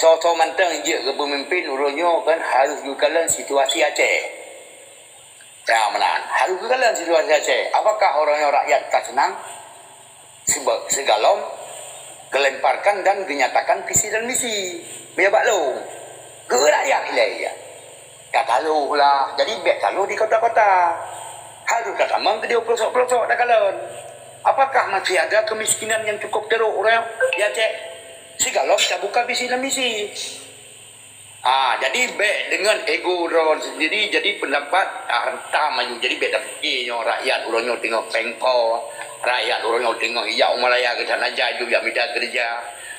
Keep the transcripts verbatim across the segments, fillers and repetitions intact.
Soe-soe mantong jeuet keu peumimpin uroe nyoe kan harôh geukalon situasi Aceh. Ya, meunan. Harôh geukalon situasi Aceh. Apakah uroe nyoe rakyat ka seunang? Seuba-, sigohlom geulemparkan dan geunyatakan visi dan misi. Bak lôn. Keu rakyat ilée ya. Ka taloh lah. Jadi bèk taloh di kota-kota. Harôh tatamong keudéh pelosok-pelosok takalon. Apakah masih ada kemiskinan yang cukup teruk uroe nyoe di Aceh? Sigohlom tabuka visi dan misi. Ah, jadi bèk deungon ego droe sendiri jadi pendapat, ah, harta maju. Jadi bèk tapike nyoe rakyat uroe nyoe teungoh péng po, rakyat uroe nyoe teungoh ijak u Malaya keu hana jai, jijak mita keureuja,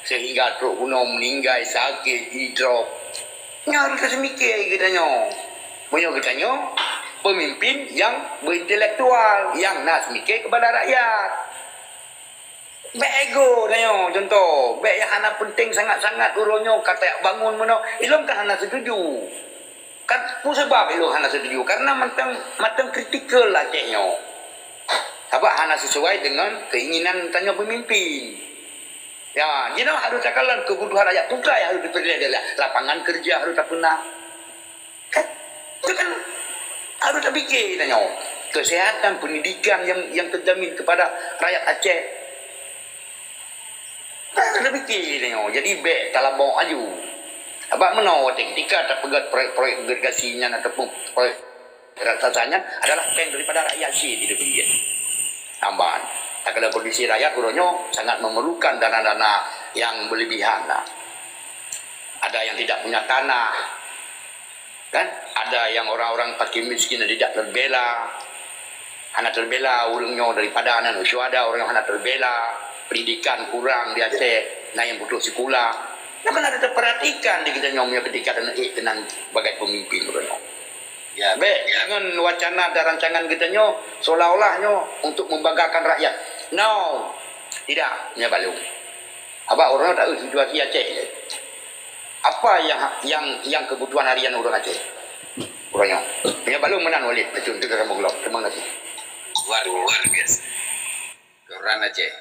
sehingga trok bunoe meuninggai, sakét, idrop. Nyoe harôh taseumike geutanyoe. Meunyoe geutanyoe peumimpin nyang beuintelektual, nyang na seumike keupada rakyat. Bèk ego tanyoe, contoh, bèk nyang hana peunteng sangat-sangat uroe nyoe ka tajak bangun meunoe, ilôn kan hana setuju. Kan peue sabab ilôn hana setuju? Karena mantong, mantong kritikal Aceh nyoe. Sabab hana sesuai dengan keinginan tanyoe peumimpin. Ya, jinoe harôh takalon keubutuhan rakyat, peue nyang harôh dipeureulee, lapangan keureuja harôh tapeuna. Kan? Itu kan harôh tapike tanyoe. Kesehatan, pendidikan yang, yang terjamin kepada rakyat Aceh. Harôh tapike tanyoe. Jadi bèk talabok aju. Sabab meunoe watèe ketika tapeugöt proyek-proyek irigasi nyan ataupun proyek raksasa nyan adalah péng daripada rakyat cit di Aceh. Amban. Takalon kondisi rakyat uroe nyoe sangat memerlukan dana-dana yang berlebihan lah. Ada yang tidak punya tanah, kan? Ada yang orang-orang fakir miskin yang tidak terbela. Hana terbela ureueng nyoe daripada aneuk syuhada, ureueng nyoe hana terbela. Pendidikan kurang di Aceh, na nyang putôh sikula. Nyoe kan harôh tapeuratikan di geutanyoe meunyoe ketika taneuk ék keunan sebagai pemimpin uroe nyoe. Ya, bèk, jangan wacana dan rancangan geutanyoe seolah-olah nyoe untuk membanggakan rakyat. No, tidak, nyoe balum. Abah orang tak tahu situasi Aceh. Apa yang, yang, yang kebutuhan harian orang Aceh? Orang nyoe. Nyoe balum meunan Walid, macam tu dalam belum. Terima kasih. Luar, luar biasa. Orang Aceh.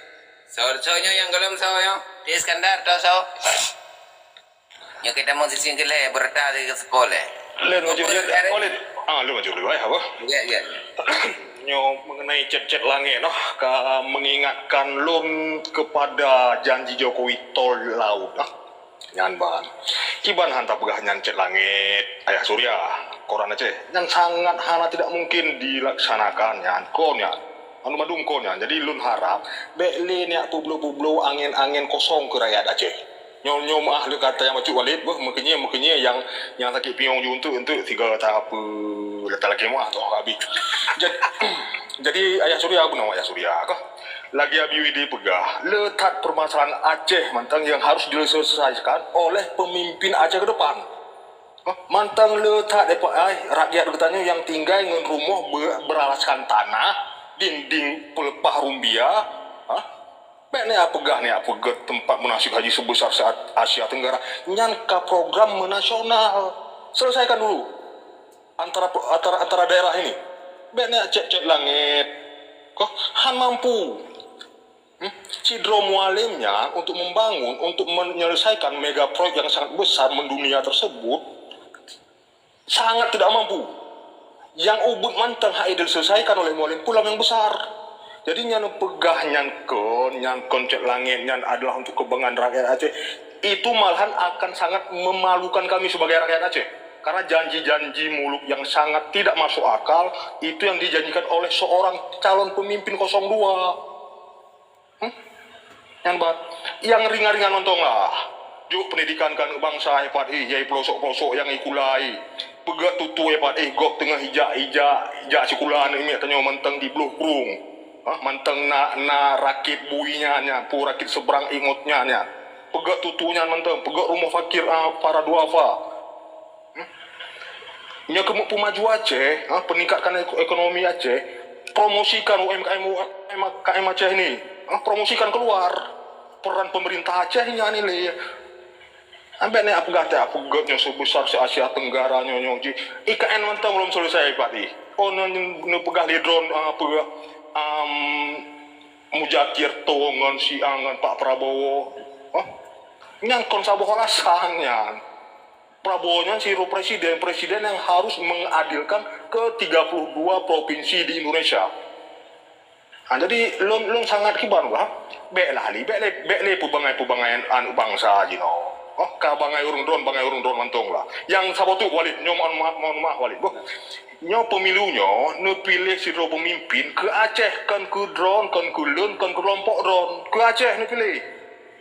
Soe, soe nyoe nyang gohlom soe nyoe? Ti Iskandar, tau soe? Nyoe kita mau sisi ke leh, berita di sekolah. Leh, maju, Apa leh, ada? Walid. Ah, leh, maju, leh, apa? Ya, ya. Nyoe mengenai chat-chat langit noh, ka mengingatkan lôn kepada janji Jokowi tol laut, ah. Nyan ban. Kiban han tapeugah nyan chat langit, Ayah Surya, koran Aceh. Nyan sangat hana tidak mungkin dilaksanakan nyan. Kon nyan. Anu madum kon nyan. Jadi lôn harap, bèk lé niat peubloe-peubloe angén-angén kosong keu rakyat Aceh. Nyoe, nyoe meuah lé kata nyang bacut Walid, beuh, meukeunye, meukeunye nyang, nyang sakét piôh ju eunteuk, eunteuk sigoe ta-, apa, lata lakée meuah toh habéh. Jad-, jadi Ayah Surya, bunoe Ayah Surya kah? Lagèe Abi Widi peugah, le that permasalahan Aceh mantong yang harus diselesaikan oleh pemimpin Aceh ke depan. Hah? Mantong le that, eh, Pak, ai, rakyat geutanyoe nyang tinggai ngon rumoh be-, beralaskan tanah, dinding peuleupah rumbia, hah? Bèk neupeugah, neupeugah teumpat meunasék haji sebesar se-, Asia Tenggara. Nyan ka program menasional. Selesaikan dulu antara, antara, antara daerah ini. Bèk neucet-cet langét. Kah han mampu. Hmm? Sidroe Mualem nyan untuk membangun, untuk menyelesaikan mega proyek yang sangat besar mendunia tersebut, sangat tidak mampu. Nyang ubit mantong hak diselesaikan oleh Mualem pulam yang besar. Jadi nyan peugah nyan kon, nyan kon cet langét nyan adalah untuk keubangan rakyat Aceh. Itu malahan akan sangat memalukan kami sebagai rakyat Aceh. Karena janji-janji muluk yang sangat tidak masuk akal, itu yang dijanjikan oleh seorang calon pemimpin kosong dua. Hmm? Nyan bat, nyang ringan-ringan mantong lah. Jok pendidikan keu aneuk bansa, eh, pat, eh, jai pelosok-pelosok nyang ikulai. Peugöt tutoe, eh, pat, eh, gob teungoh ijak, ijak, ijak sikula aneuk miet tanyoe mantong dibloh krueng. Hah, mantong na, na rakét bui nyan, nyan, peue rakét seberang ingot nyan, nyan. Peugöt tutoe nyan mantong, peugöt rumoh fakir, ah, para duafa. Hmm? Nyoe keumeuk peumaju Aceh, ha, peningkatkan eko-, ekonomi Aceh, promosikan U M K M, U M K M Aceh ni, ha, promosikan keluar. Peran pemerintah Aceh nyan ni lé. Ambek ni apa kata, apa göt nyoe sebesar se-Asia Tenggara nyoe, nyoe ji. I K N mantong belum selesai, Pak, di. Oh, nyoe, nyoe peugah lé droen, ah, apa, am, Muzakir to ngon si A ngon Pak Prabowo. Ha? Nyan kon saboh alasan nyan. Prabowo nyan sidroe presiden, presiden yang harus mengadilkan ke tiga puluh dua provinsi di Indonesia. Ha, jadi lôn, lôn sangat kiban bah. Bèk lah li, bèk lé, bèk lé peubangai-peubangai aneuk bansa jinoe. Oh, ka bangai ureueng droen, bangai ureueng droen mantong lah. Nyang saboh teuk Walid, nyoe mohon maaf, mohon maaf Walid. Boh. Nyoe pemilu nyoe neupiléh sidroe pemimpin keu Aceh, kon keu droen, kon keu lôn, kon keu kelompok droen. Keu Aceh neupiléh.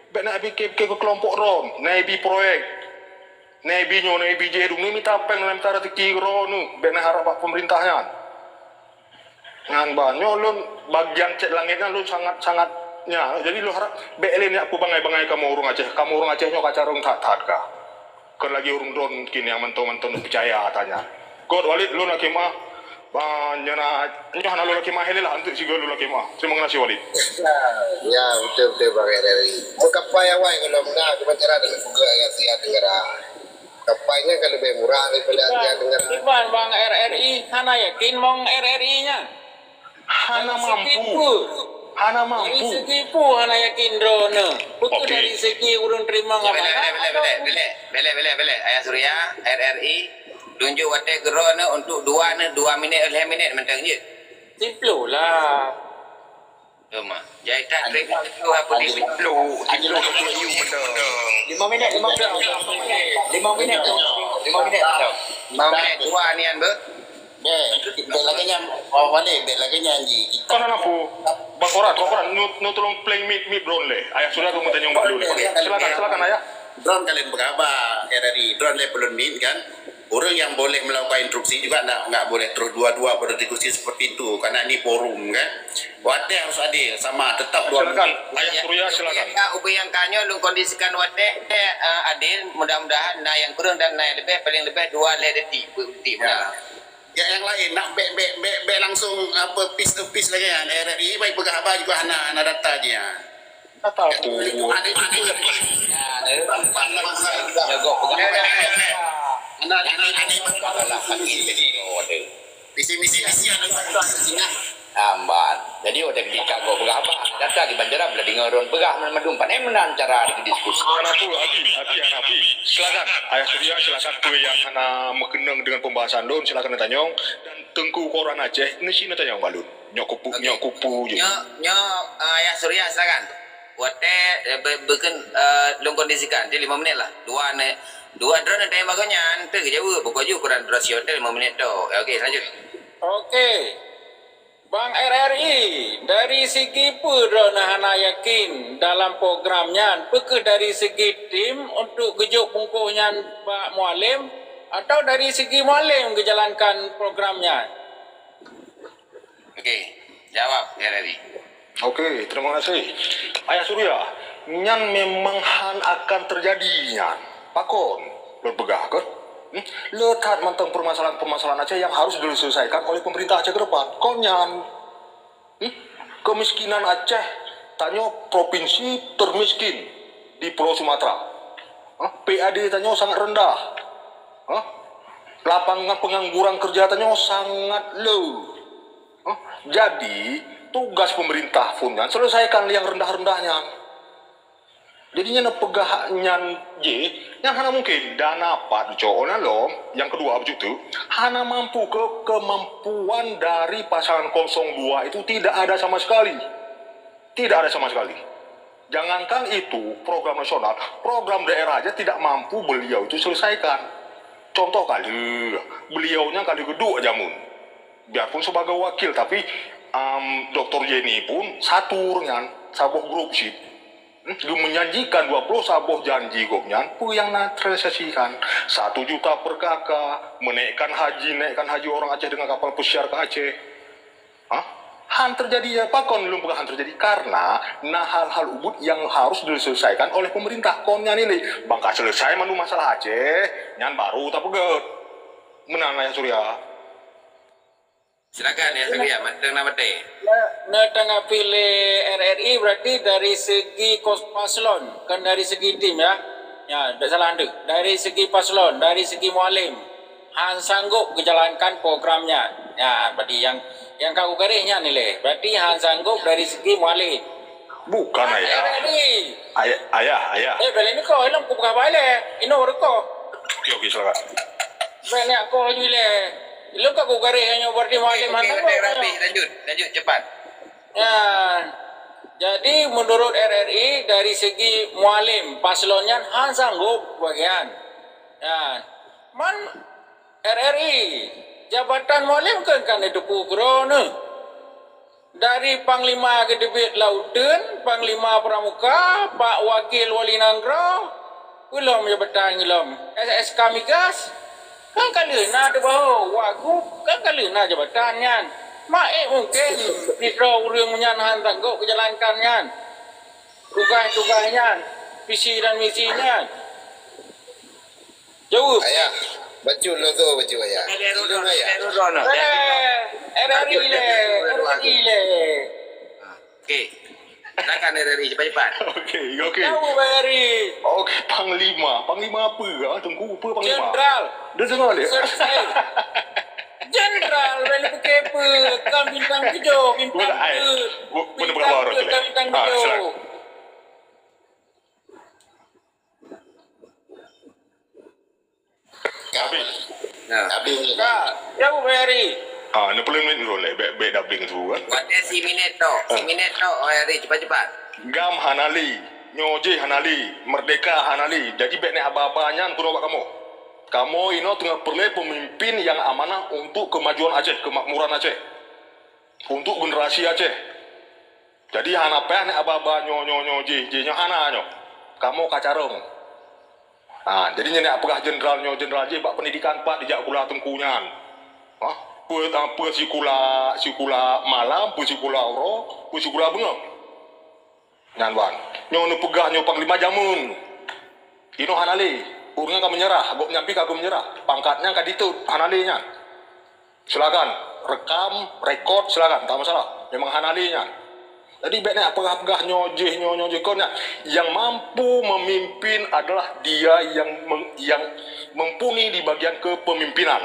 Bèk na pike-pike keu kelompok droen, na ibi proyek. Na ibi nyoe, na ibi jih, dum mita péng, na mita rezeki droeneuh. Bèk na harap bak pemerintah nyan. Nyan bah, nyoe lôn bagian cèt langét nyan lôn sangat-sangat nya. Jadi lôn harap bèk lé neujak peubangai-bangai kamoe ureueng Aceh. Kamoe ureueng Aceh nyoe ka carông that-that ka. Kon lagèe ureueng droen mungkin nyang mantong-mantong peucaya tanya. Kot Walid lôn lakèe meu'ah. Bah, nyoe na, nyoe hana lôn lakèe meu'ah lé lah, eunteuk sigoe lôn lakèe meu'ah. Terima kasih Walid. Ya, betul-betul Bang R R I. Meukapai awai kalau meunan, cuma cara dengan peugah yang sihat negara. Kapai nyan ka leubeh murah daripada Iban, Asia Tenggara. Iban Bang R R I hana yakin Bang R R I nyan. Hana mampu. Hana mampu. Dari segi peue hana yakin droeneuh? Peue dari segi ureueng terima amanah? Belek, belek, belek, belek, belek, belek, belek. Ayah Surya, R R I, tunjuk watèe keu droeneuh untuk dua neu, dua minit, lhèe minit mantong jeuet. Siploh lah. Cuma, jai that trip itu apa di Anjing. Lu, lu, lu, lu, you betul. Lima minit, lima minit. Lima minit. Lima minit. Lima minit dua nian ber. Deh, deh lagèe nyan, oh, Walid, deh lagèe nyan ji. Kon hana peue. Bang Koran, Bang Koran, nu, nu tolong prank mic, mic droen lé. Ayah Surya tu meutanyong bak lu lé. Silakan, silakan Ayah. Droen kalian berapa, R R I? Droen lé pelun mic kan? Orang yang boleh melakukan instruksi juga nggak, nggak boleh terus dua-dua berdiskusi seperti itu, karena ini forum kan. Watèe harus adil, sama, tetap dua. Silakan, Ayah Surya, silakan. Ubé nyang ka nyoe lôn kondisikan watèe, eh, adil, mudah-mudahan na nyang kurang dan na nyang leubeh, paling leubeh dua lhèe detik, detik. Ya. Menang. Ya, yang lain nak bèk, bèk, bèk, bèk langsung apa piece to piece lagèe nyan. R R I baik peugah haba juga hana, hana data dia. Kata aku. Nyogok peugah. Anak, anak, anak. Alah, kaki jadi orang ada. Misi, misi, misi, anak. Amban. Jadi, watèe ketika kau peugah apa, data di Banjaran bila dengar orang peugah, mana madum, pané meunan cara didiskusi. Hana peue, Abi, Abi, hana Abi. Silakan, Ayah Surya, silakan peue nyang hana meukeunong dengan pembahasan lôn, silakan tanyong. Dan Teungku Koran Aceh, ni sini tanyong bak lôn. Nyoe kupu, nyoe kupu je. Nyoe, nyoe, eh, Ayah Surya, silakan. Watèe, eh, be-, beukeun, eh, lôn kondisikan, jadi lima minit lah. Dua ni, dua droen ada yang bagus nyan, tu jawab. Pokok ju kurang durasi hotel lima minit tu. Okey, lanjut. Okey. Bang R R I, dari segi peue droeneuh hana yakin dalam program nyan? Peue keuh dari segi tim untuk geujok bungkôh nyan bak Mualem, atau dari segi Mualem geujalankan program nyan? Okey, jawab R R I. Okey, terima kasih. Ayah Surya, nyan memang han akan terjadi nyan. Pakon? Lôn peugah keuh. Hmm? Le that mantong permasalahan-permasalahan Aceh yang harus diselesaikan oleh pemerintah Aceh ke depan. Kon nyan. Hmm? Kemiskinan Aceh, tanyoe provinsi termiskin di Pulau Sumatera. Hah? P A D tanyoe sangat rendah. Hah? Lapangan pengangguran kerja tanyoe sangat le. Hah? Jadi, tugas pemerintah pun nyan selesaikan yang rendah-rendah nyan. Jadi, nyan peugah nyan jih, nyan hana mungkin. Dan apat cok ona lom, yang kedua begitu, hana mampu ke kemampuan dari pasangan kosong dua itu tidak ada sama sekali. Tidak ada sama sekali. Jangankan itu, program nasional, program daerah aja tidak mampu beliau itu selesaikan. Contoh kali, beliaunya kali kedua jamun. Biarpun sebagai wakil, tapi um, Doktor Yeni pun satu dengan saboh grup sih. Hmm, dia menjanjikan dua puluh saboh janji gobnyan, apa yang nak terrealisasikan? Satu juta per K K, menaikkan haji, naikkan haji orang Aceh dengan kapal pesiar ke Aceh. Hah? Han terjadi ya, pakon lôn peugah han terjadi? Karena na hal-hal ubit yang harus diselesaikan oleh pemerintah. Kon nyan ini, bangka selesai manu masalah Aceh, nyan baru tapeugah. Menang Ayah Surya. Silakan ya Surya, manteng nama teh. Neutanggapi lé R R I berarti dari segi kos paslon, bukan dari segi tim ya. Ya, tidak salah anda. Dari segi paslon, dari segi Mualem, han sanggup menjalankan programnya. Ya, berarti yang yang kau garisnya nilai. Berarti han sanggup dari segi Mualem. Bukan ayah. R R I. Ayah, ayah, ayah. Eh, bela ni kau, ilong ku peugah balik. Ino baru kau. Okey, okey, silakan. Bela ni aku laju le. Ilong kau ku garis hanya berarti Okey, Mualem okey, hana okey, kau. Rabi, lanjut, lanjut cepat. Ya. Jadi menurut R R I dari segi Mualem, paslon nyan han sanggup bagian. Ya. Man R R I, jabatan Mualem kan kan itu pukron. Dari Panglima Geudeubiet Lauteun, Panglima Pramuka, Pak Wakil Wali Nanggroe, ulom jabatan ulom S S K Migas, kan ka lheueh na teubaho, Wagub, kan ka lheueh na jabatan nyan. Mak ék mungken sidroe ureuëng nyan han sanggob geujalankan nyan. Tugaih-tugaih nyan, visi dan misi nyan. Jaweueb. Ayah, bacut lo tu bacut ayah. Ilong ayah. Eh, R R I le, R R I le. Okey. Silakan R R I cepat-cepat. Okey, okey. Tahu R R I. Okey, panglima. Panglima apa ke? Tengku apa panglima? Jenderal. Dia dengar dia. Jenderal, bela bukan apa. Kan bintang tujuh, bintang Bukan, ai. Bu-, bukan bukan baru tu. Kan bintang tujuh. Silakan. Habis. Nah. Habis ni. Ka, jaweueb, Heri. Ah, enam puluh minit dulu leh, bek, bek doubling tu kan. Buat dia si minit tu, si minit tu, oh, Heri, cepat-cepat. GAM hana lé, nyoe jih hana lé, merdeka hana lé. Jadi bek nyan haba-haba nyan keunoe bak kamoe. Kamoe inoe teungoh peureulée peumimpin nyang amanah untuk keumajuan Aceh, keumakmuran Aceh. Untuk generasi Aceh. Jadi hana payah nyan haba-haba nyoe, nyoe, nyoe jih, jih nyoe hana nyoe. Kamoe ka carông. Ha, jadi nyan nyan peugah jenderal nyoe, jenderal jih bak pendidikan pat dijak kula teungku nyan. Ha, peue, peue sikula, sikula malam, peue sikula uroe, peue sikula beungoh. Nyan ban. Nyoe neupeugah nyoe panglima jameun. Inoe hana lé. Ureuëng ka meunyeurah, gobnyan pih ka geumeunyeurah. Pangkat nyan ka ditôt, hana lé nyan. Silakan, rekam, rekod, silakan, tak masalah. Memang hana lé nyan. Jadi bek nyan peugah-peugah nyoe jih, nyoe, nyoe jih kon nyan. Yang mampu memimpin adalah dia yang mem-, yang mumpuni di bagian kepemimpinan.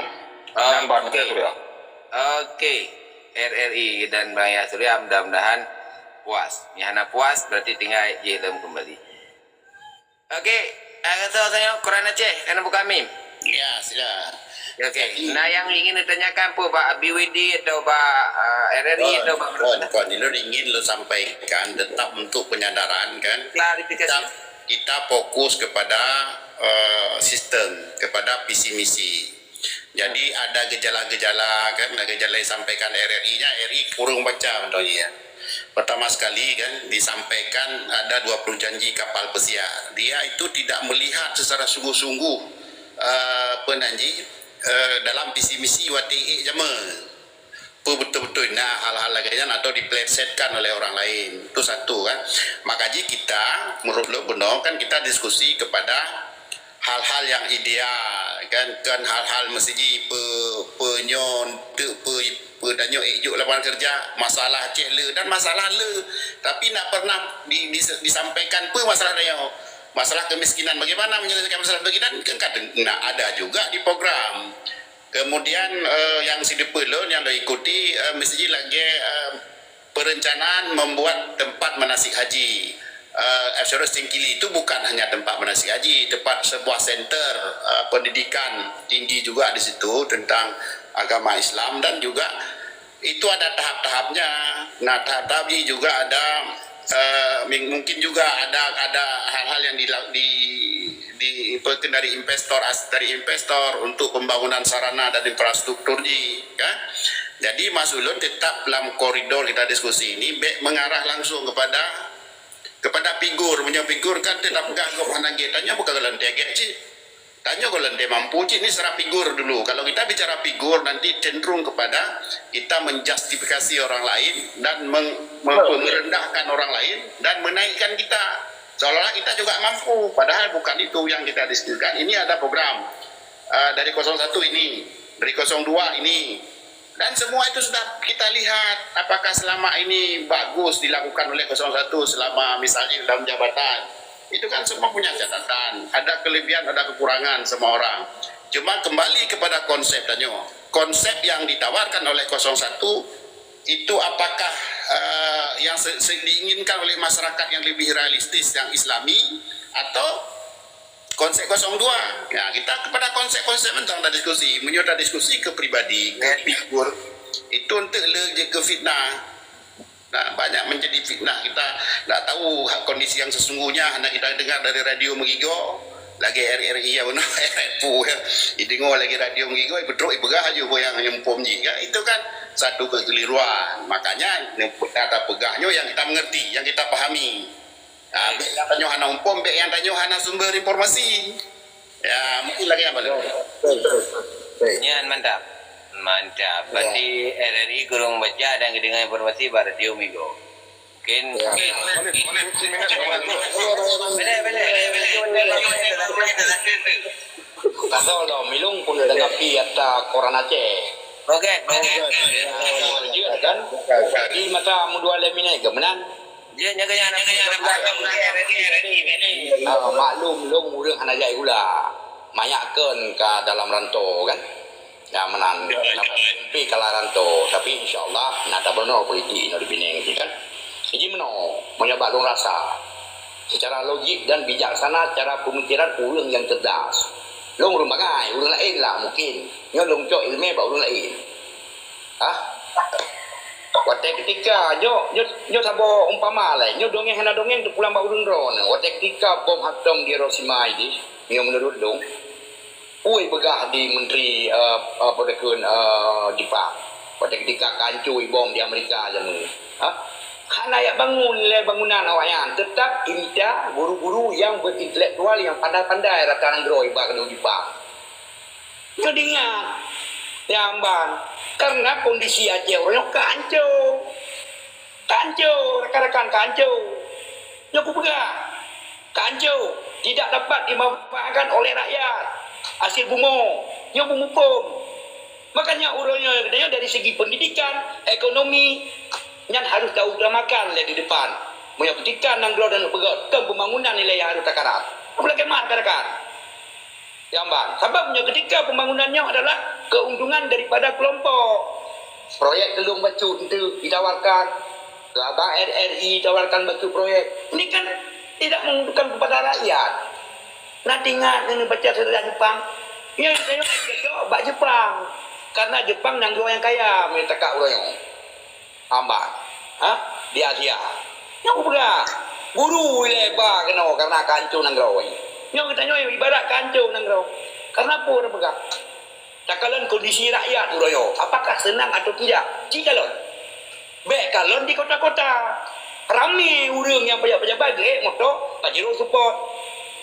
Nyan ban, Okey. Surya. Okey. R R I dan Bang Yah Surya mudah-mudahan puas. Nyang hana puas berarti tinggai jih lom kembali. Okey, eh, rasa saya Quran Aceh kena buka mim. Ya, sila. Okey, Jadi nah yang ingin ditanyakan apa bak B W D atau bak uh, R R I Kon, atau bak kon, kon. Ilôn ingin lo sampaikan tetap untuk penyadaran kan. Klarifikasi. Kita, kita fokus kepada uh, sistem, kepada visi misi. Jadi ada gejala-gejala kan, ada gejala yang disampaikan R R I nya, R R I kurang baca contohnya. Pertama sekali kan disampaikan ada dua puluh janji kapal pesiar. Dia itu tidak melihat secara sungguh-sungguh uh, apa nan ji uh, dalam visi misi watée ék jameun. Apa betul-betul nah hal-hal lagée nyan atau dipelesetkan oleh orang lain. Itu satu kan. Maka ji kita menurut lo benar kan kita diskusi kepada hal-hal yang ideal kan, kan hal-hal mesti ji pe, penyon, te, pe, pe danyo ék juk lapangan kerja, masalah cek le dan masalah le. Tapi nak pernah di, di, disampaikan pe masalah danyo. Masalah kemiskinan, bagaimana menyelesaikan masalah kemiskinan kan, kan nak ada juga di program. Kemudian uh, yang sidepe lo yang lo ikuti uh, mesti ji lagi uh, perencanaan membuat tempat manasik haji. Uh, F Sirus Tingkili itu bukan hanya tempat manasik haji, tempat sebuah center uh, pendidikan tinggi juga di situ tentang agama Islam dan juga itu ada tahap-tahapnya. Nah, tahap-tahap ini juga ada uh, mungkin juga ada ada hal-hal yang di, di di dari investor dari investor untuk pembangunan sarana dan infrastruktur ji kan. Jadi Mas Ulun tetap dalam koridor kita diskusi ini baik mengarah langsung kepada kepada figur, punya figur kan tetap gak gop hana gate tanya bukan dalam target cik. Tanya kalau dia mampu cik ni secara figur dulu. Kalau kita bicara figur nanti cenderung kepada kita menjustifikasi orang lain dan meng, merendahkan orang lain dan menaikkan kita. Seolah-olah kita juga mampu, padahal bukan itu yang kita diskusikan. Ini ada program uh, dari kosong satu ini, dari kosong dua ini. Dan semua itu sudah kita lihat apakah selama ini bagus dilakukan oleh kosong satu selama misalnya dalam jabatan. Itu kan semua punya catatan, ada kelebihan, ada kekurangan semua orang. Cuma kembali kepada konsep tanya. Konsep yang ditawarkan oleh kosong satu itu apakah uh, yang se- se- diinginkan oleh masyarakat yang lebih realistis, yang Islami, atau konsep kosong dua. Ya, kita kepada konsep-konsep mentang dah diskusi. Menyudah diskusi ke pribadi, ke figur. Itu untuk le je ke fitnah. Nah, banyak menjadi fitnah. Kita tak tahu kondisi yang sesungguhnya. Hanya kita dengar dari radio Megigo, lagi R R I ya benar, Pu ya. Didengar lagi radio Megigo, betul ipeugah aja yang nyempom ji kan. Itu kan satu kekeliruan. Makanya kata peugahnya yang kita mengerti, yang kita pahami. Ha, bèk nyang tanyoe hana umpom, bèk nyang tanyoe hana sumber informasi. Ya, mungkin lagèe nyan, Pak Lurah. Nyan mantap. Mantap. Ya. Berarti R R I kurang baca dan kedengar informasi bak Radio Migo. Mungkin. Ya. Boleh, boleh. Boleh, boleh. Kasih lo, milung pun dengar pi ata koran Aceh. Oke, oke. Kan? Di masa mudua lé minai ke menan? Dia nyaga yang nak. Ah, maklum, lôn ureueng hana jai gula. Manyak kon ka dalam rantau, kan? Ya, meunan. Tapi kalau rantau, tapi insya Allah, na tabeunoe politik inoe di Penang, kan? Jadi, meunoe, meunyoe bak lôn rasa, secara logik dan bijaksana, cara pemikiran ureueng yang cerdas. Lôn ureueng bangai, ureueng laén lah mungkin. Nyoe lôn cok ilmu bak ureueng laén. Hah? Watèe ketika, nyoe, nyoe, nyoe saboh umpama lé, nyoe dongeng hana dongeng teupulang bak ureueng droeneuh. Watèe ketika bom atom di Hiroshima jih, nyoe menurut lôn, ui peugah di menteri, eh, apa takheun, eh, Jepang. Watèe ketika ka hanco bom di Amerika jameun. Hah? Hana jak bangun lé bangunan awaknyan, tetap imita guru-guru yang berintelektual, yang pandai-pandai rata nanggroe iba keuneuk Jepang. Nyoe ingat, nyang ban, karena kondisi Aceh uroe nyoe ka hanco. Ka hanco, rakan-rakan, ka hanco. Nyoe kupeugah, ka hanco, tidak dapat dimanfaatkan oleh rakyat. Hasil bumoe, nyoe beumukôm. Makanya uroe nyoe geutanyoe dari segi pendidikan, ekonomi, nyan harus tautamakan lé di depan. Meunyoe pendidikan nanggroe dan peugah, kon pembangunan nilai yang harus takarat. Apalagi mah rakan-rakan. Nyang ban. Sabab nyoe ketika pembangunan nyoe adalah keuntungan daripada kelompok. Proyek telung bacut enteuk ditawarkan, ke abang R R I ditawarkan bacut proyek. Ini kan tidak menguntungkan kepada rakyat. Nah, ingat ni baca sejarah Jepang. Nyoe saya cocok bak Jepang. Karena Jepang nanggroe nyang kaya, meunyoe takak uroe nyoe. Hamba, ha? Di Asia. Nyoe kupeugah, guru ilèe ba keunoe karena ka hanco nanggroe. Nyoe geutanyoe ibarat ka hanco nanggroe. Karena peue tapeugah? Takalon kondisi rakyat uroe nyoe, apakah senang atau tidak? Ci kalon. Bèk kalon di kota-kota. Ramé ureueng nyang pejabat-pejabat gèt moto Pajero Sport.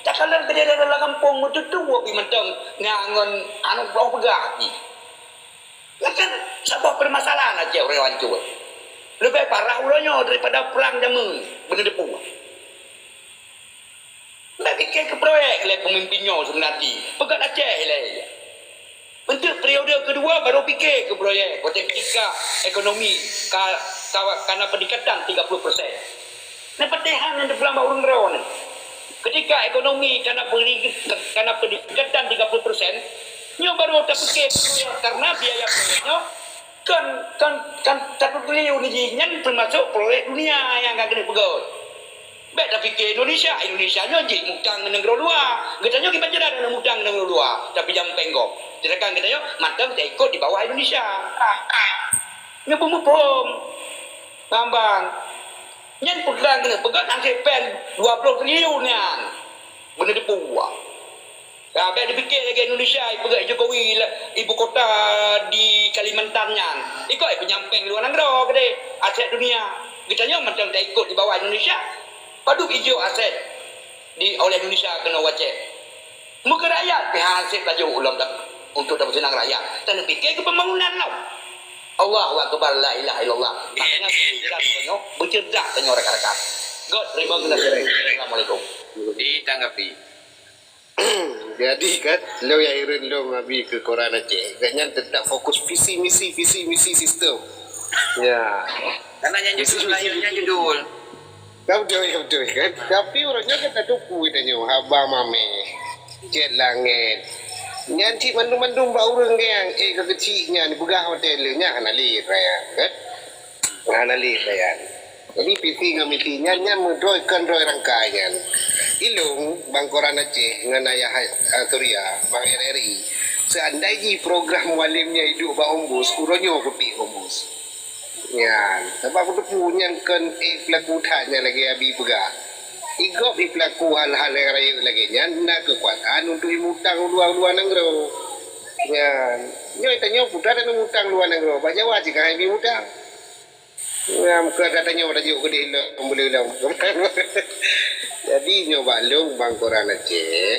Takalon keu daerah-daerah gampông meututoe pih mantong ngon aneuk bloe peugah pih. Nyan kan saboh permasalahan Aceh uroe nyoe hanco. Leubeh parah uroe nyoe daripada prang jameun beuneudeue. Bèk pike keu proyek lé pemimpin nyoe sebenarnya. Peugöt Aceh lé. Untuk periode kedua baru pike keu proyek. Watèe ketika ekonomi ka, ka, kana peningkatan tiga puluh persen. Nah, padahai nyang teupeugah bak ureueng droeneuh. Ketika ekonomi kana beri, kana peningkatan tiga puluh persen, nyoe baru tapike karena biaya proyek nyoe kan, kan, kan satu triliun jih nyan termasuk proyek dunia nyang ka keuneuk peugöt. Bèk tapike Indonesia, Indonesia nyoe jih mutang ngon nanggroe luwa. Geutanyoe kiban jalan ngon mutang ngon nanggroe luwa, tapi jam péng gob. Sedangkan geutanyoe mantong taikot di bawah Indonesia. Nyoe peumuphom. Ngambang. Nyan peugah keuneuk peugah nang pen dua puluh triliun nyan. Beuneudeue. Ya, bèk dipike lagèe Indonesia, ipeugah Jokowi lah, ibu kota di Kalimantan nyan. Ikot ipeunyang péng luwa nanggroe keudéh, aset dunia. Geutanyoe mantong taikot di bawah Indonesia. Padub ijok aset di oleh Indonesia keunoe wacée. Meukeurakyat pih han sép laju ulôn dak untuk tapeuseunang rakyat. Taneuk pike keu pembangunan lom. Allahu Akbar, la ilaha illallah. Makanya kita tanyoe beuceureudak tanyoe rakan-rakan. Göt, terima kasih. Assalamualaikum. Ditanggapi. Jadi kan, lôn nyang hireuen lôn abi keu koran Aceh. Gobnyan teutap fokus visi misi, visi misi sistem. Ya. Karena yang judul, visi misi, layarnya judul. Ka beutôi, ka beutôi kan. Tapi uroe nyoe kan tatupeue tanyoe haba mamèh, cét langét. Nyan cit mandum-mandum bak ureueng nyang ék ka keuchik nyan peugah watèe lé nyan hana lé raya kan. Hana lé sayan. Jadi visi ngon misi nyan, nyan meudroe kon droe rangkai nyan. Ilong Bang Koran Aceh ngon Ayah, eh, Surya, Bang R R I. Seandai jih program Mualem nyan iduek bak Ombus, uroe nyoe kutik Ombus. Nyan, sabab kuteupeu nyan kon ék peulaku that nyan lagèe Abi peugah. Igop ipeulaku hal-hal nyang rayeuk lagèe nyan na keukuasaan untuk imutang u luwa-luwa nanggroe. Nyan, nyoe tanyoe putra dan imutang luwa nanggroe, bak Jawa cit ka hai imutang. Nyan, keu gata nyoe tajok keudeh lom, boleh lom. Jadi nyoe bak lôn Bang Koran Aceh,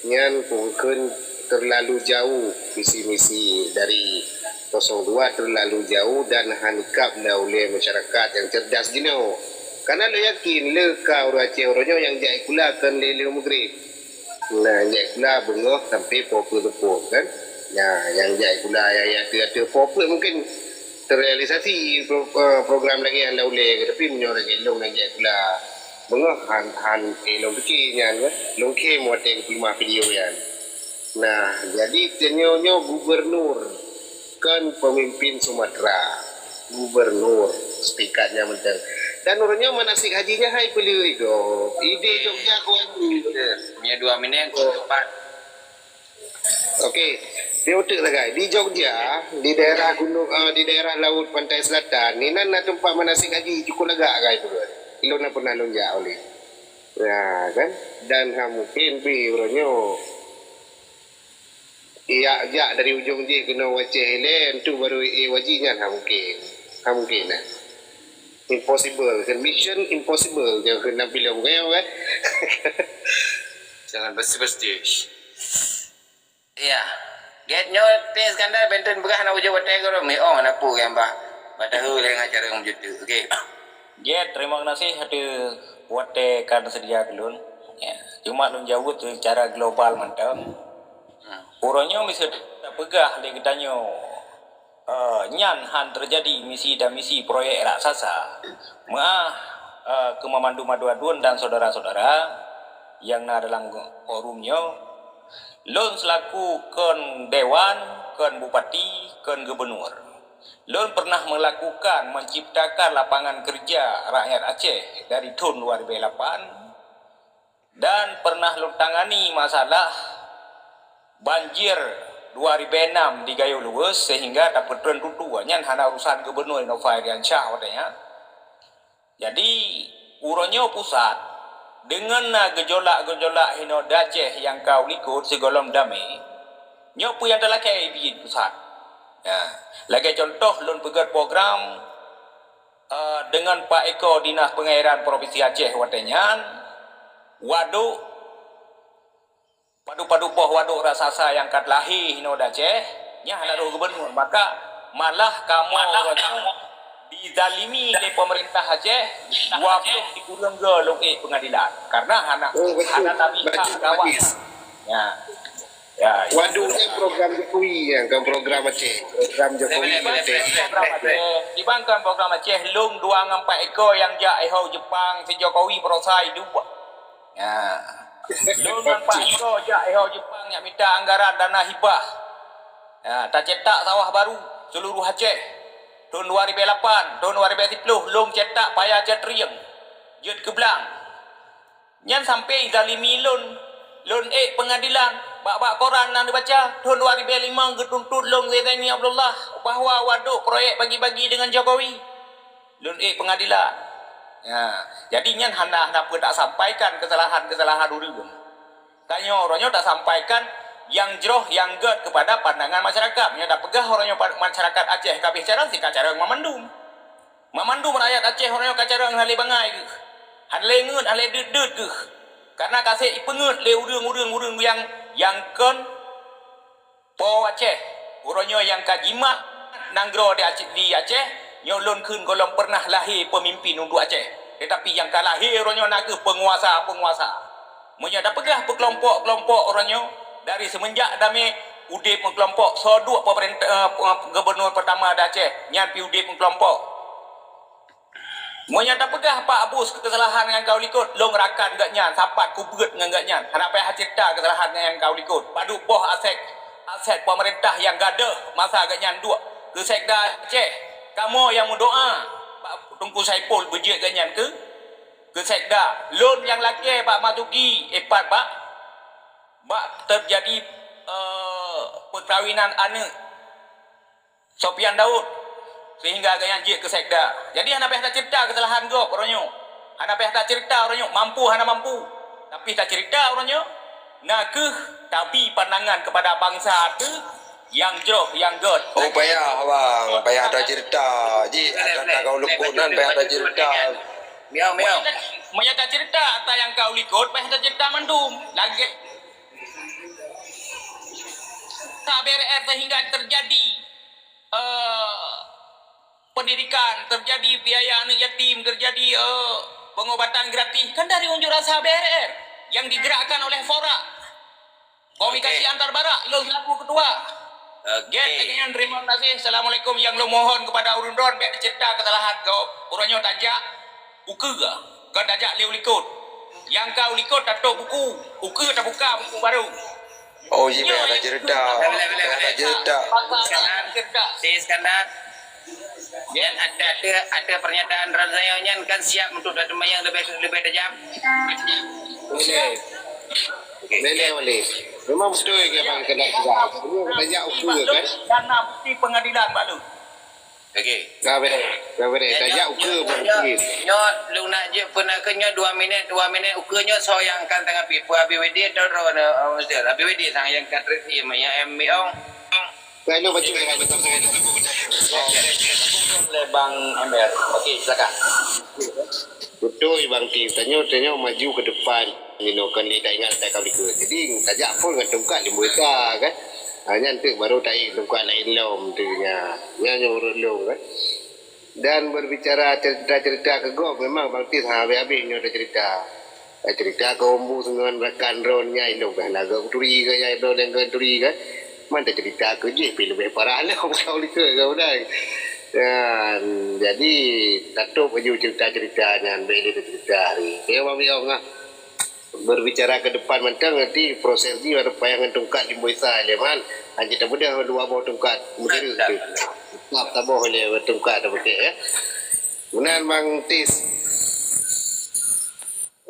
nyan kukheun terlalu jauh visi misi dari kosong dua, terlalu jauh dan han ikab lé ulèe masyarakat nyang cerdas jinoe. Karena lôn yakin le ka ureueng Aceh uroe nyoe nyang jak sikula kon lé-lé Maghrib. Nah, jak sikula beungoh sampai poh peuet seupôt kan. Nah, nyang jak sikula ya, ya, tu, ya, tu, poh peuet mungkin terrealisasi pro-, eh, program lagèe nyang lé ulèe, tapi meunyoe lagèe lôn nyang jak sikula beungoh han, han, eh, lôn pike nyan kan. Lôn khem watèe geupeulumah video nyan. Nah, jadi tanyoe nyoe gubernur kon pemimpin Sumatera. Gubernur, setingkatnya mantong. Dan uroe nyoe manasik haji nyan hai peuleueh gob. Idéh Jogja keu haji. Punya dua minit, keu empat. Okey, di uteuk sagai. Di Jogja, di daerah gunung, eh, di daerah laut pantai selatan, inan na teumpat manasik haji cukup lagak sagai peuleueh. Ilôn na pernah lôn jak oleh. Ya, kan? Dan ha mungkin pi uroe nyoe. Ijak jak dari ujong jih keunoe u Aceh Hileuen tu baru i waji nyan, ha mungkin. Ha mungkin nah. Impossible, kan? Mission impossible je keu Nabi Lom, kan? Jangan besti-besti. Ya. Gét nyoe teh Iskandar benten peugah na ujoe watèe geurom mi ong na pu nyang bah. Batahu lé ngon cara meujutu. Okey. Gét, terima kasih ada watèe ka seudia keu lôn. Ya. Cuma lôn jaweueb secara global mantong. Uroe nyoe miseu tapeugah lé geutanyoe, eh, nyan han teujadi misi dan misi proyek raksasa. Meuah, eh, keu meumandum aduen-aduen dan saudara-saudara nyang na dalam forum nyoe, lôn seulaku kon dewan, kon bupati, kon gubernur, lôn pernah melakukan, menciptakan lapangan kerja rakyat Aceh dari thon dua ribu lapan. Dan pernah lôn tangani masalah banjir dua ribu enam di Gayo Luwes sehingga tapeutreun tutu. Nyan hana urusan Gubernur Nova Iriansyah watèe nyan. Jadi, uroe nyoe pusat, deungon na geujolak-geujolak hinoe di Aceh nyang ka u likot sigohlom damé, nyoe peue nyang talakèe bijéh pusat. Ya, lagèe contoh lôn peugèt program eh, deungon Pak Eko Dinas Pengairan Provinsi Aceh watèe nyan, wadôk, padub-padub boh wadôk raksasa nyang ka teulahé hinoe di Aceh, nyan hana roh gubernur. Maka malah kamoe uroe nyoe dizalimi lé pemerintah Aceh, dua ploh sikureueng goe lôn ék peungadilan. Karena hana, hana tabi hak kawan. Ya. Ya, wadôk nyan program Jokowi nyan, kon program Aceh. Program Jokowi. Boleh, boleh, Aceh. Boleh, boleh. Program Aceh. Kiban kon program Aceh, lôn dua ngon Pak Eko nyang jak ihoe Jepang, si Jokowi beurasa idup. Ya. Lôn ngon Pak Eko jak ihoe Jepang nyang mita anggaran dana hibah. Ya, tacetak sawah baru seluruh Aceh. Thon dua ribu lapan, thon dua ribu siploh, lôn cetak paya cetrieng. Jeuet keu blang. Nyan sampai izalimi lôn. Lôn ék peungadilan. Bak-bak koran na neubaca, thon dua ribu lima geutuntot lôn lé Zaini Abdullah bahwa wadôk proyek bagi-bagi deungon Jokowi. Lôn ék peungadilan. Ya, jadi nyan hana, hana peue tasampaikan keusalahan-keusalahan ureueng. Tanyoe uroe nyoe tasampaikan nyang jroh nyang gèt keupada pandangan masyarakat. Nyoe tapeugah uroe nyoe pa-, masyarakat Aceh ka abéh carông, si ka carông mamandum. Mamandum rakyat Aceh uroe nyoe ka carông hana lé bangai geuh. Hana lé ngeut, hana lé deuet-deuet geuh. Karena ka sép ipeungeut lé ureueng-ureueng, ureueng nyang, nyang kon po Aceh. Uroe nyoe nyang ka jimat nanggroe di Aceh, di Aceh, nyoe lôn kheun gohlom pernah lahé peumimpin untuk Aceh. Tetapi nyang ka lahé uroe nyoe na kheueh peunguasa-peunguasa. Meunyoe tapeugah peukelompok-kelompok uroe nyoe, dari seumeunjak damé udép meukelompok, soe duek pemerintah, eh, gubernur pertama di Aceh, nyan pih udép meukelompok. Meunyoe tapeugah Pak Bus keusalahan nyang ka u likot, lôn rakan geuh nyan, sapat kubeuet ngon geuh nyan. Hana payah cerita keusalahan nyang ka u likot. Padub boh aset, aset pemerintah nyang gadôh masa geuh nyan duek keu Sekda Aceh. Kamoe nyang meudoa bak Teungku Saipul beujeuet gobnyan keu, keu sekda. Lôn nyang lakée bak Marzuki, eh, pat bak, bak teujadi, eh, peukawinan aneuk Sofyan Daud, sehingga gobnyan jeuet keu sekda. Jadi hana payah taceurita keusalahan gob uroe nyoe. Hana payah taceurita uroe nyoe, mampu hana mampu. Tapi taceurita uroe nyoe, na kheueh tabi pandangan keupada bansa teuh nyang jroh, nyang gét. Oh, payah, Bang. Payah taceurita. Ji, ata ka ulukon nan payah taceurita. Miau, miau. Meunyo taceurita ata nyang ka ulikot, payah taceurita mandum. Lagée sa B R R sehingga terjadi, eh, pendidikan, terjadi biaya aneuk yatim, terjadi, eh, pengobatan gratis, kan dari unjuk rasa B R R yang digerakkan oleh Fora. Komunikasi antar barak, lôn selaku ketua. Oke. Gét lagée nyan, terima kasih. Assalamualaikum. Nyang lôn mohon kepada ureuëng droen, bék cerita kesalahan gob. Uroe nyoe tajak ukeue, kon tajak lé ulikot. Nyang ka ulikot tatôp buku, ukeue tabuka buku baru. Oh, ji payah tacerita. Boleh, boleh, boleh. Payah tacerita. Iskandar. Si Iskandar. Dan ada, ada, ada pernyataan Ranzaya nyan kan siap untuk datang yang lebih, lebih tajam. Boleh. Okey. Boleh, boleh. Memang betul ke Bang Iskandar juga. Semua tajak ukeue kan? Dan bukti pengadilan, Pak Lu. Okey. Dah boleh. Dah boleh. Tajak ukeue, Bang. Nyoe, nyoe, lu nak je pernah ke nyoe dua minit, dua minit ukeue nyoe soe yang akan tanggapi? Pu Abi Wedi atau Ro, eh, Abi Wedi sang yang akan terima, ya, M B O. Saya nak baca dengan betul. Oleh Bang Emil. Okey, silakan. Betul, Bang Ti. Tanyoe, tanyoe maju ke depan. Nyoe kan dia tak ingat tak kau likot. Jadi, tajak pun dengan tungkat limbu eka, kan? Ha, nyan tu baru tak ingat tungkat lain lom tu nya. Nya, nya urut lom, kan? Dan berbicara cerita-cerita ke gob, memang Bang Tis, ha, habis-habis nyoe dah cerita. Eh, cerita ke umbu dengan rakan ron nyai lom kan. Lagu turi ke nyai lom dengan turi kan. Man dah cerita ke jih, pi lebih parah lom kau lika kau dai. Dan jadi, tatôp baju cerita-cerita nyan, beli cerita hari. Saya Bang Biong lah. Berbicara ke depan mantong, nanti proses jih ada payangan tungkat limbu esa lé man. Hanya tak mudah dua boh tungkat mutiara tu. Tetap taboh lé tungkat dah pakai, ya. Meunan Bang Tis.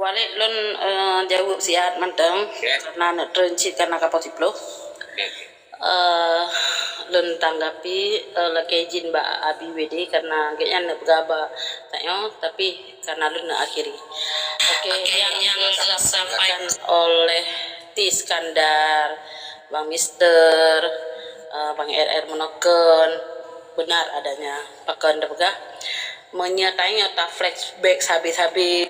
Walid lôn, eh, jaweueb siat mantong. Okey. Karena neuk treun cit karena ka poh siplôh. Okey, okey. Eh, lôn tanggapi, eh, lakée izin bak Abi Wedi karena gobnyan neuk peugah bak tanyoe, tapi karena lôn neuk akhiri. Okey, yang, yang disampaikan oleh Ti Iskandar, Bang Mister, eh, Bang R R Meunokeun, benar adanya. Pakon teupeugah, meunyoe tanyoe ta-flashback sabe-sabe,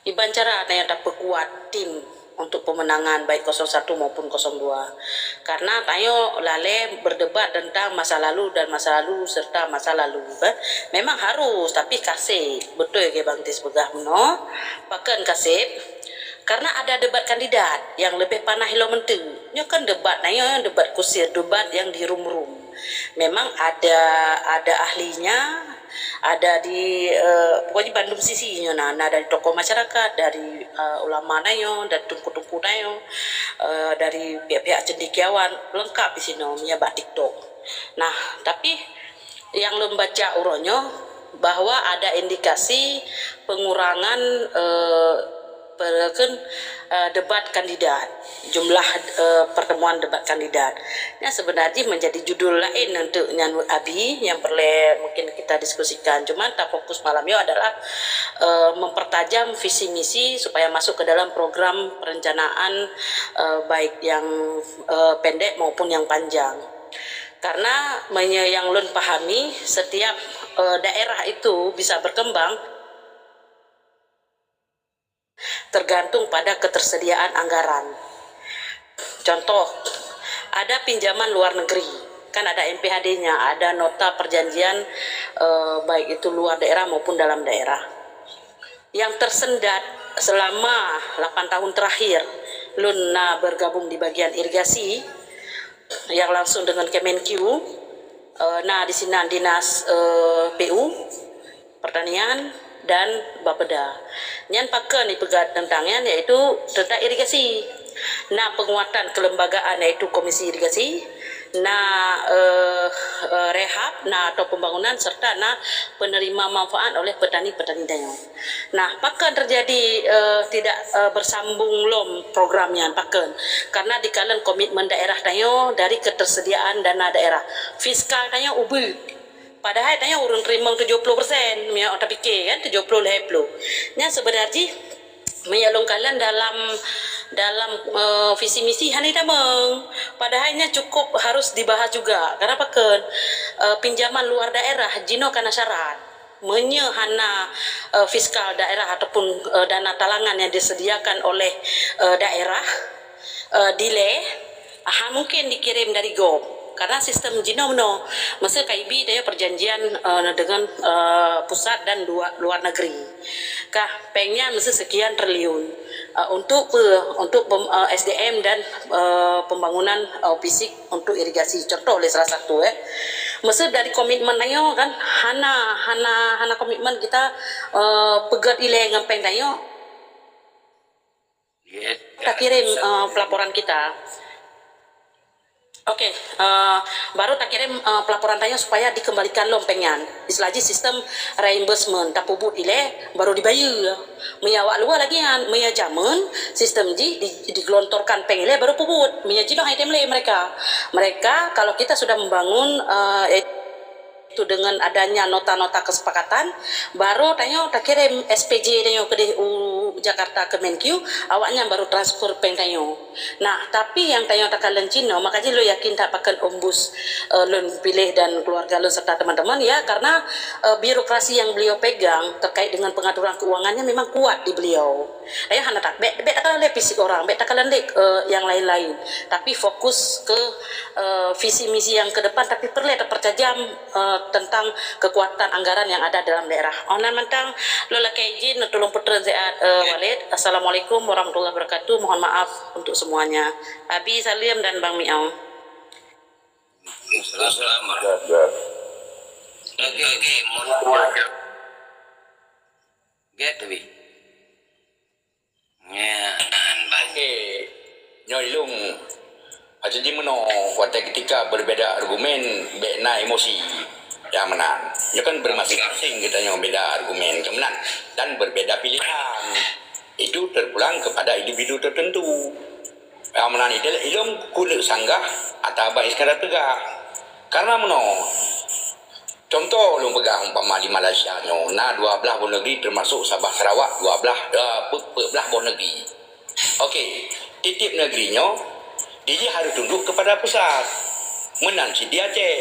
kiban cara tanyoe tapeukuat tim untuk pemenangan baik kosong satu maupun kosong dua. Karena tanyoe lalée berdebat tentang masa lalu dan masa lalu serta masa lalu, kan? Memang harus, tapi kaseb. Betul ke Bang Tis peugah meunoe? Pakon kaseb? Karena ada debat kandidat yang lebih panah ilong mentu. Nyoe kan debat, nah, nyoe debat kusir, debat yang di room-room. Memang ada, ada ahlinya, ada di, eh, pokoknya bandum sisi nyoe na, na dari tokoh masyarakat, dari, eh, ulama na nyoe, dari teungku-teungku na nyoe, eh, dari pihak-pihak cendekiawan, lengkap di sinoe, meunyo bak TikTok. Nah, tapi nyang lôn baca uroe nyoe bahwa ada indikasi pengurangan, eh, pe-, kan, eh, debat kandidat, jumlah, eh, pertemuan debat kandidat. Yang sebenarnya menjadi judul lain untuk nyan Abi yang perlu mungkin kita diskusikan. Cuman ta fokus malam nyoe adalah, eh, mempertajam visi misi supaya masuk ke dalam program perencanaan, eh, baik yang, eh, pendek maupun yang panjang. Karena menye-, yang lôn pahami, setiap, eh, daerah itu bisa berkembang tergantung pada ketersediaan anggaran. Contoh, ada pinjaman luar negeri, kan ada M P H D-nya, ada nota perjanjian, eh, baik itu luar daerah maupun dalam daerah. Yang tersendat selama lapan tahun terakhir, lôn na bergabung di bagian irigasi yang langsung dengan Kemenq, eh, na di sinan dinas, eh, P U, pertanian, dan Bapeda. Nyan pakon ipeugah tentang nyan, yaitu tentang irigasi. Na penguatan kelembagaan, iaitu Komisi Irigasi, na, eh, eh, rehab, na atau pembangunan, serta na penerima manfaat oleh petani-petani tanyoe. Nah, pakon terjadi, eh, tidak, eh, bersambung lom program nyan, pakon? Karena dikalon komitmen daerah tanyoe dari ketersediaan dana daerah. Fiskal tanyoe ubit. Padahai tanyoe ureuëng teurimong tujoh ploh persen, meunyoe tapike kan, tujoh ploh lhée ploh. Nyan sebenarnya meunyoe lôn kalon dalam, dalam, eh, visi misi hana tamong. Padahai nyan cukup harus dibahas juga. Kenapa kan, eh, pinjaman luar daerah jinoe kana syarat. Meunyoe hana, eh, fiskal daerah ataupun, eh, dana talangan yang disediakan oleh, eh, daerah, eh, dilée, ha mungkin dikirim dari gob. Karena sistem jinoe meunoe, masa K I B dia perjanjian, eh, dengan, eh, pusat dan luar, luar negeri. Kah péng nyan mesti sekian triliun, eh, untuk pe-, untuk pem-, eh, S D M dan, eh, pembangunan, eh, fisik untuk irigasi. Contoh lé salah satu, eh. Mesti dari komitmen ayo kan, hana, hana, hana komitmen kita, eh, peugét ilée ngon péng tanyoe. Takirim, eh, pelaporan kita. Oke, eh, baru takirim, eh, pelaporan tanyoe supaya dikembalikan lom péng nyan. Istilah jih sistem reimbursement, tapeubuet ilée baru dibayeue. Meunyoe awak luwa lagi nyan, meunyoe jameun sistem jih di-, digelontorkan péng ilée baru peubuet. Meunyoe jinoe hai tem lé mereka. Mereka kalau kita sudah membangun, eh, itu dengan adanya nota-nota kesepakatan, baru tanyoe takirim S P J tanyoe keudeh u Jakarta ke Menq, awaknyan baru transfer péng tanyoe. Nah, tapi nyang tanyoe takalon jinoe, maka jih lôn yakin that pakon ombus, eh, lôn piléh dan keluarga lôn serta teman-teman, ya, karena, eh, birokrasi yang beliau pegang terkait dengan pengaturan keuangannya memang kuat di beliau. Tanyoe hana tak, bék, bék takalon lé fisik orang, bék takalon lé, eh, yang lain-lain. Tapi fokus ke, eh, visi misi yang ke depan, tapi peureulée tapertajam, eh, tentang kekuatan anggaran yang ada dalam daerah. Oh, na mantong lôn lakée izin, tulông peutreun siat, eh, Walid. Assalamualaikum warahmatullahi wabarakatuh. Mohon maaf untuk semuanya. Abi Salim dan Bang Miau. Assalamualaikum. Oke, oke. Mohon maaf. Get, Abi. Ya, oke. Nyoe ilung, aja jimeunoe, watée ketika berbeda argumen, bék na emosi. Ya, meunan. Nyoe kan bermasing-masing kita nyoe beda argumen, kan meunan. Dan berbeda pilihan. Itu terpulang kepada individu tertentu. Ya, meunan itu ilung kulek sanggah atau Abah Iskandar Teugah. Karena meunoe, Contoh lôn peugah umpama di Malaysia nyoe na dua belas boh negeri termasuk Sabah Sarawak dua belas, eh, pe-, peuet belas boh negeri. Oke, tiep-tiep negeri nyoe dijih harus tunduk kepada pusat. Meunan cit di Aceh.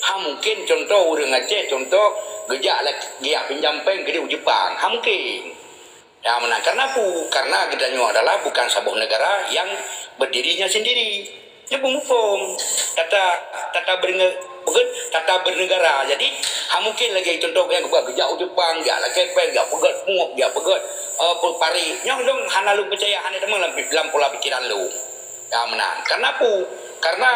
Ha mungkin contoh ureuëng Aceh contoh geujak la-, geujak pinjam péng keudeh u Jepang. Ha mungkin. Ya, meunan karena pu-, karena geutanyoe adalah bukan saboh negara yang berdirinya sendiri. Nyoe peumuphom tata, tata bernge-, bukan tata bernegara. Jadi, ha mungkin lagi contoh yang geuba geujak u Jepang, geujak lakée péng, geujak peugét mueb, geujak peugét, eh, pe-, pari. Nyoe lôn hana lôn peucaya, hana teuma lam, lam pola pikiran lôn. Ya, meunan. Karena pu-, karena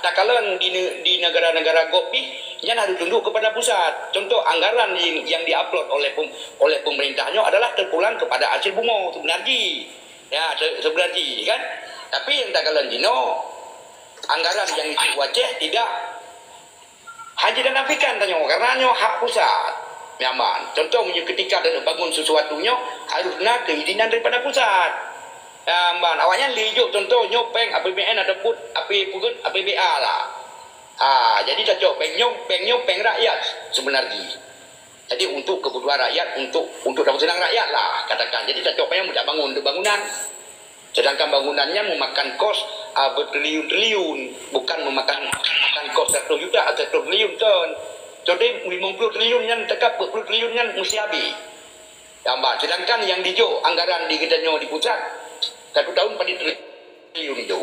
takalon di ne-, di negara-negara gob pih, nyan harus tunduk kepada pusat. Contoh anggaran yang, yang diupload oleh pem-, oleh pemerintah nyoe adalah terpulang kepada hasil bumoe sebenarnya. Ya, se-, sebenarnya kan. Tapi yang takalon jinoe, anggaran yang itu Aceh tidak Haji dan Afrikan tanyoe, karena nyoe hak pusat. Nyaman. Contoh, meunyoe ketika dan bangun sesuatu nyoe, harus na keizinan daripada pusat. Nyaman. Awaknyan lijuk contoh nyoe péng A P B N ataupun A P P, A P B A lah. Ha, jadi tacok péng nyoe, péng nyoe péng rakyat sebenarnya. Jadi untuk kebutuhan rakyat, untuk, untuk dapur senang rakyat lah, katakan. Jadi tacok péng nyoe bangun untuk bangunan. Sedangkan bangunan nyan memakan kos, ah, bertriliun-triliun, bukan memakan, makan kos seratus juta atau seratus triliun, kon. Jadi, limong puluh triliun nyan teuka, empat puluh triliun nyan mesti habis. Tambah. Sedangkan yang dijok anggaran di kita nyoe di pusat, satu tahun pada triliun itu.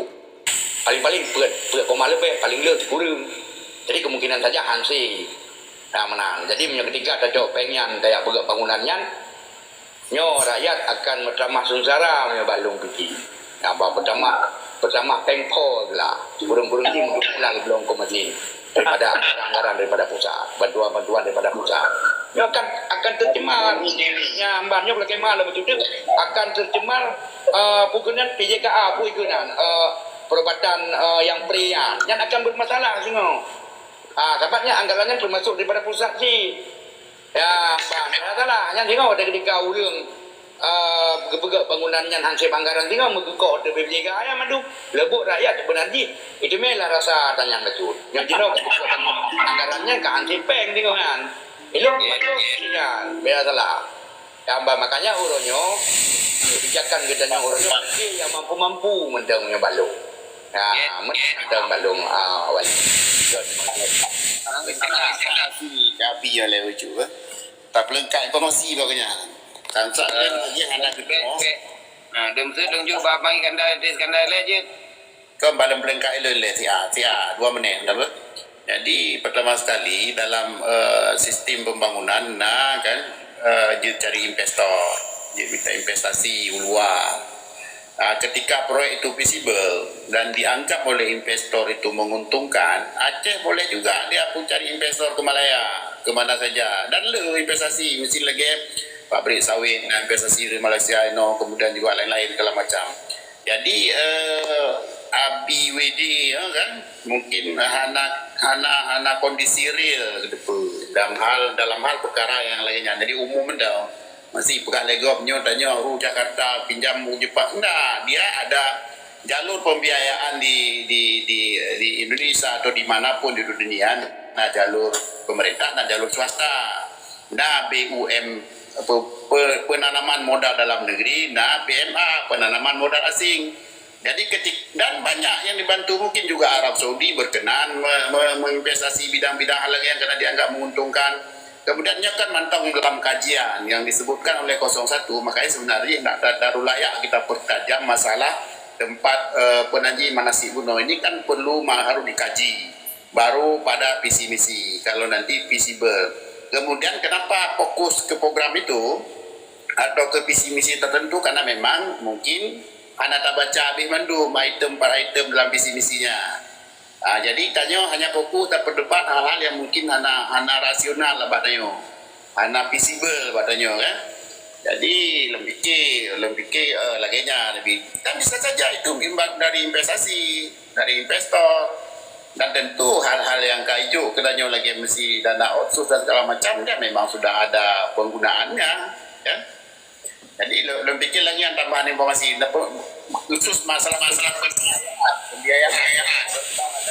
Paling-paling peuet, peuet koma leubeh, paling le sikureueng. Jadi, kemungkinan saja hanse. Nah, meunan. Jadi, meunyoe ketika tacok péng nyan, tajak peugét bangunan nyan, nyoe rakyat akan meutamah seungsara meunyoe bak lôn pike. Nyan bah peutamah, peutamah péng po geulah. Ureuëng-ureuëng jih meuduek geulah geubloe keu mesin daripada anggaran-anggaran daripada pusat, bantuan-bantuan daripada pusat. Nyoe akan, akan tercemar. Ya, ban nyoe kalau kemah lom betul akan tercemar, eh, peue keunan P J K A, peue keunan, eh, perubatan, eh, yang pre nyan. Nyan akan bermasalah singoh. Ah, sebab nyan anggaran nyan termasuk daripada pusat cit. Ya, ban, salah. Nyan singoh ada ketika ureueng, eh, peugöt-peugöt bangunan nyan hanseb anggaran singoh meugeukok di P J K A nyan mandum. Leubeh rakyat sebenarnya jih. Itu meulah rasa tanyang betul. Nyan jinoe anggaran nyan ka hanseb péng singoh nyan. Ilok betul nyan, beda salah. Ya, bah, makanya uroe nyoe, kebijakan geutanyoe uroe nyoe, nyang mampu-mampu mantong nyoe bak lôn. Ya, mantong bak lôn, ah, Wali. Terima kasih, Abi, oleh ucu, eh. Tapeulengkap informasi bak nyan. Tan sak lagi hana geuteumoh. Nah, dem tu tunjuk bak Abang Iskandar, Iskandar leh jeuet. Kan balem peulengkap ilôn leh siat, siat, dua menit, dah ber-, Jadi, pertama sekali, dalam, eh, sistem pembangunan, na kan, eh, jeuet cari investor, jeuet minta investasi u luar. Ah, ketika proyek itu visible dan dianggap oleh investor itu menguntungkan, Aceh boleh juga dia pun cari investor ke Malaya, ke mana saja. Dan le investasi, mesti lagi pabrik sawit, dan investasi di Malaysia, ino, kemudian juga lain-lain segala macam. Jadi, eh, Abi W D, ya kan, mungkin hana, hana, hana kondisi real ke depan dalam hal, dalam hal perkara yang lainnya. Jadi, umum dah. Masih peugah lé gob nyoe tanyoe u Jakarta pinjam u Jepang. Enggak, dia ada jalur pembiayaan di, di, di, di Indonesia atau di mana pun di dunia. Nah, jalur pemerintah, nah, jalur swasta. Nah, B U M, apa, pe-, penanaman modal dalam negeri, nah, P M A, penanaman modal asing. Jadi ketik-, dan banyak yang dibantu, mungkin juga Arab Saudi berkenan me-, me-, menginvestasi bidang-bidang hal yang kena dianggap menguntungkan. Kemudian nyoe kan mantong dalam kajian yang disebutkan oleh kosong satu, makanya sebenarnya nak da-, darulah ya kita pertajam masalah tempat, eh, penaji manasik bunoe ini kan perlu ma-, harus dikaji baru pada visi misi kalau nanti visible. Kemudian kenapa fokus ke program itu atau ke visi misi tertentu, karena memang mungkin hana tabaca habéh mandum item per item dalam visi misinya. Ah, jadi tanyoe hanya fokus dan berdebat hal-hal yang mungkin hana, hana rasional lah bak tanyoe. Hana visible bak tanyoe, kan. Jadi lôn pikir, lôn pikir, eh, lagèe nyan lebih. Dan bisa saja itu imbas dari investasi, dari investor. Dan tentu hal-hal yang ka ijok keu tanyoe lagèe meusi dana otsus dan segala macam, dia memang sudah ada penggunaannya, kan. Jadi, lôn, lôn pikir lagi yang tambahan informasi, khusus masalah-masalah pembiayaan. Pembiayaan.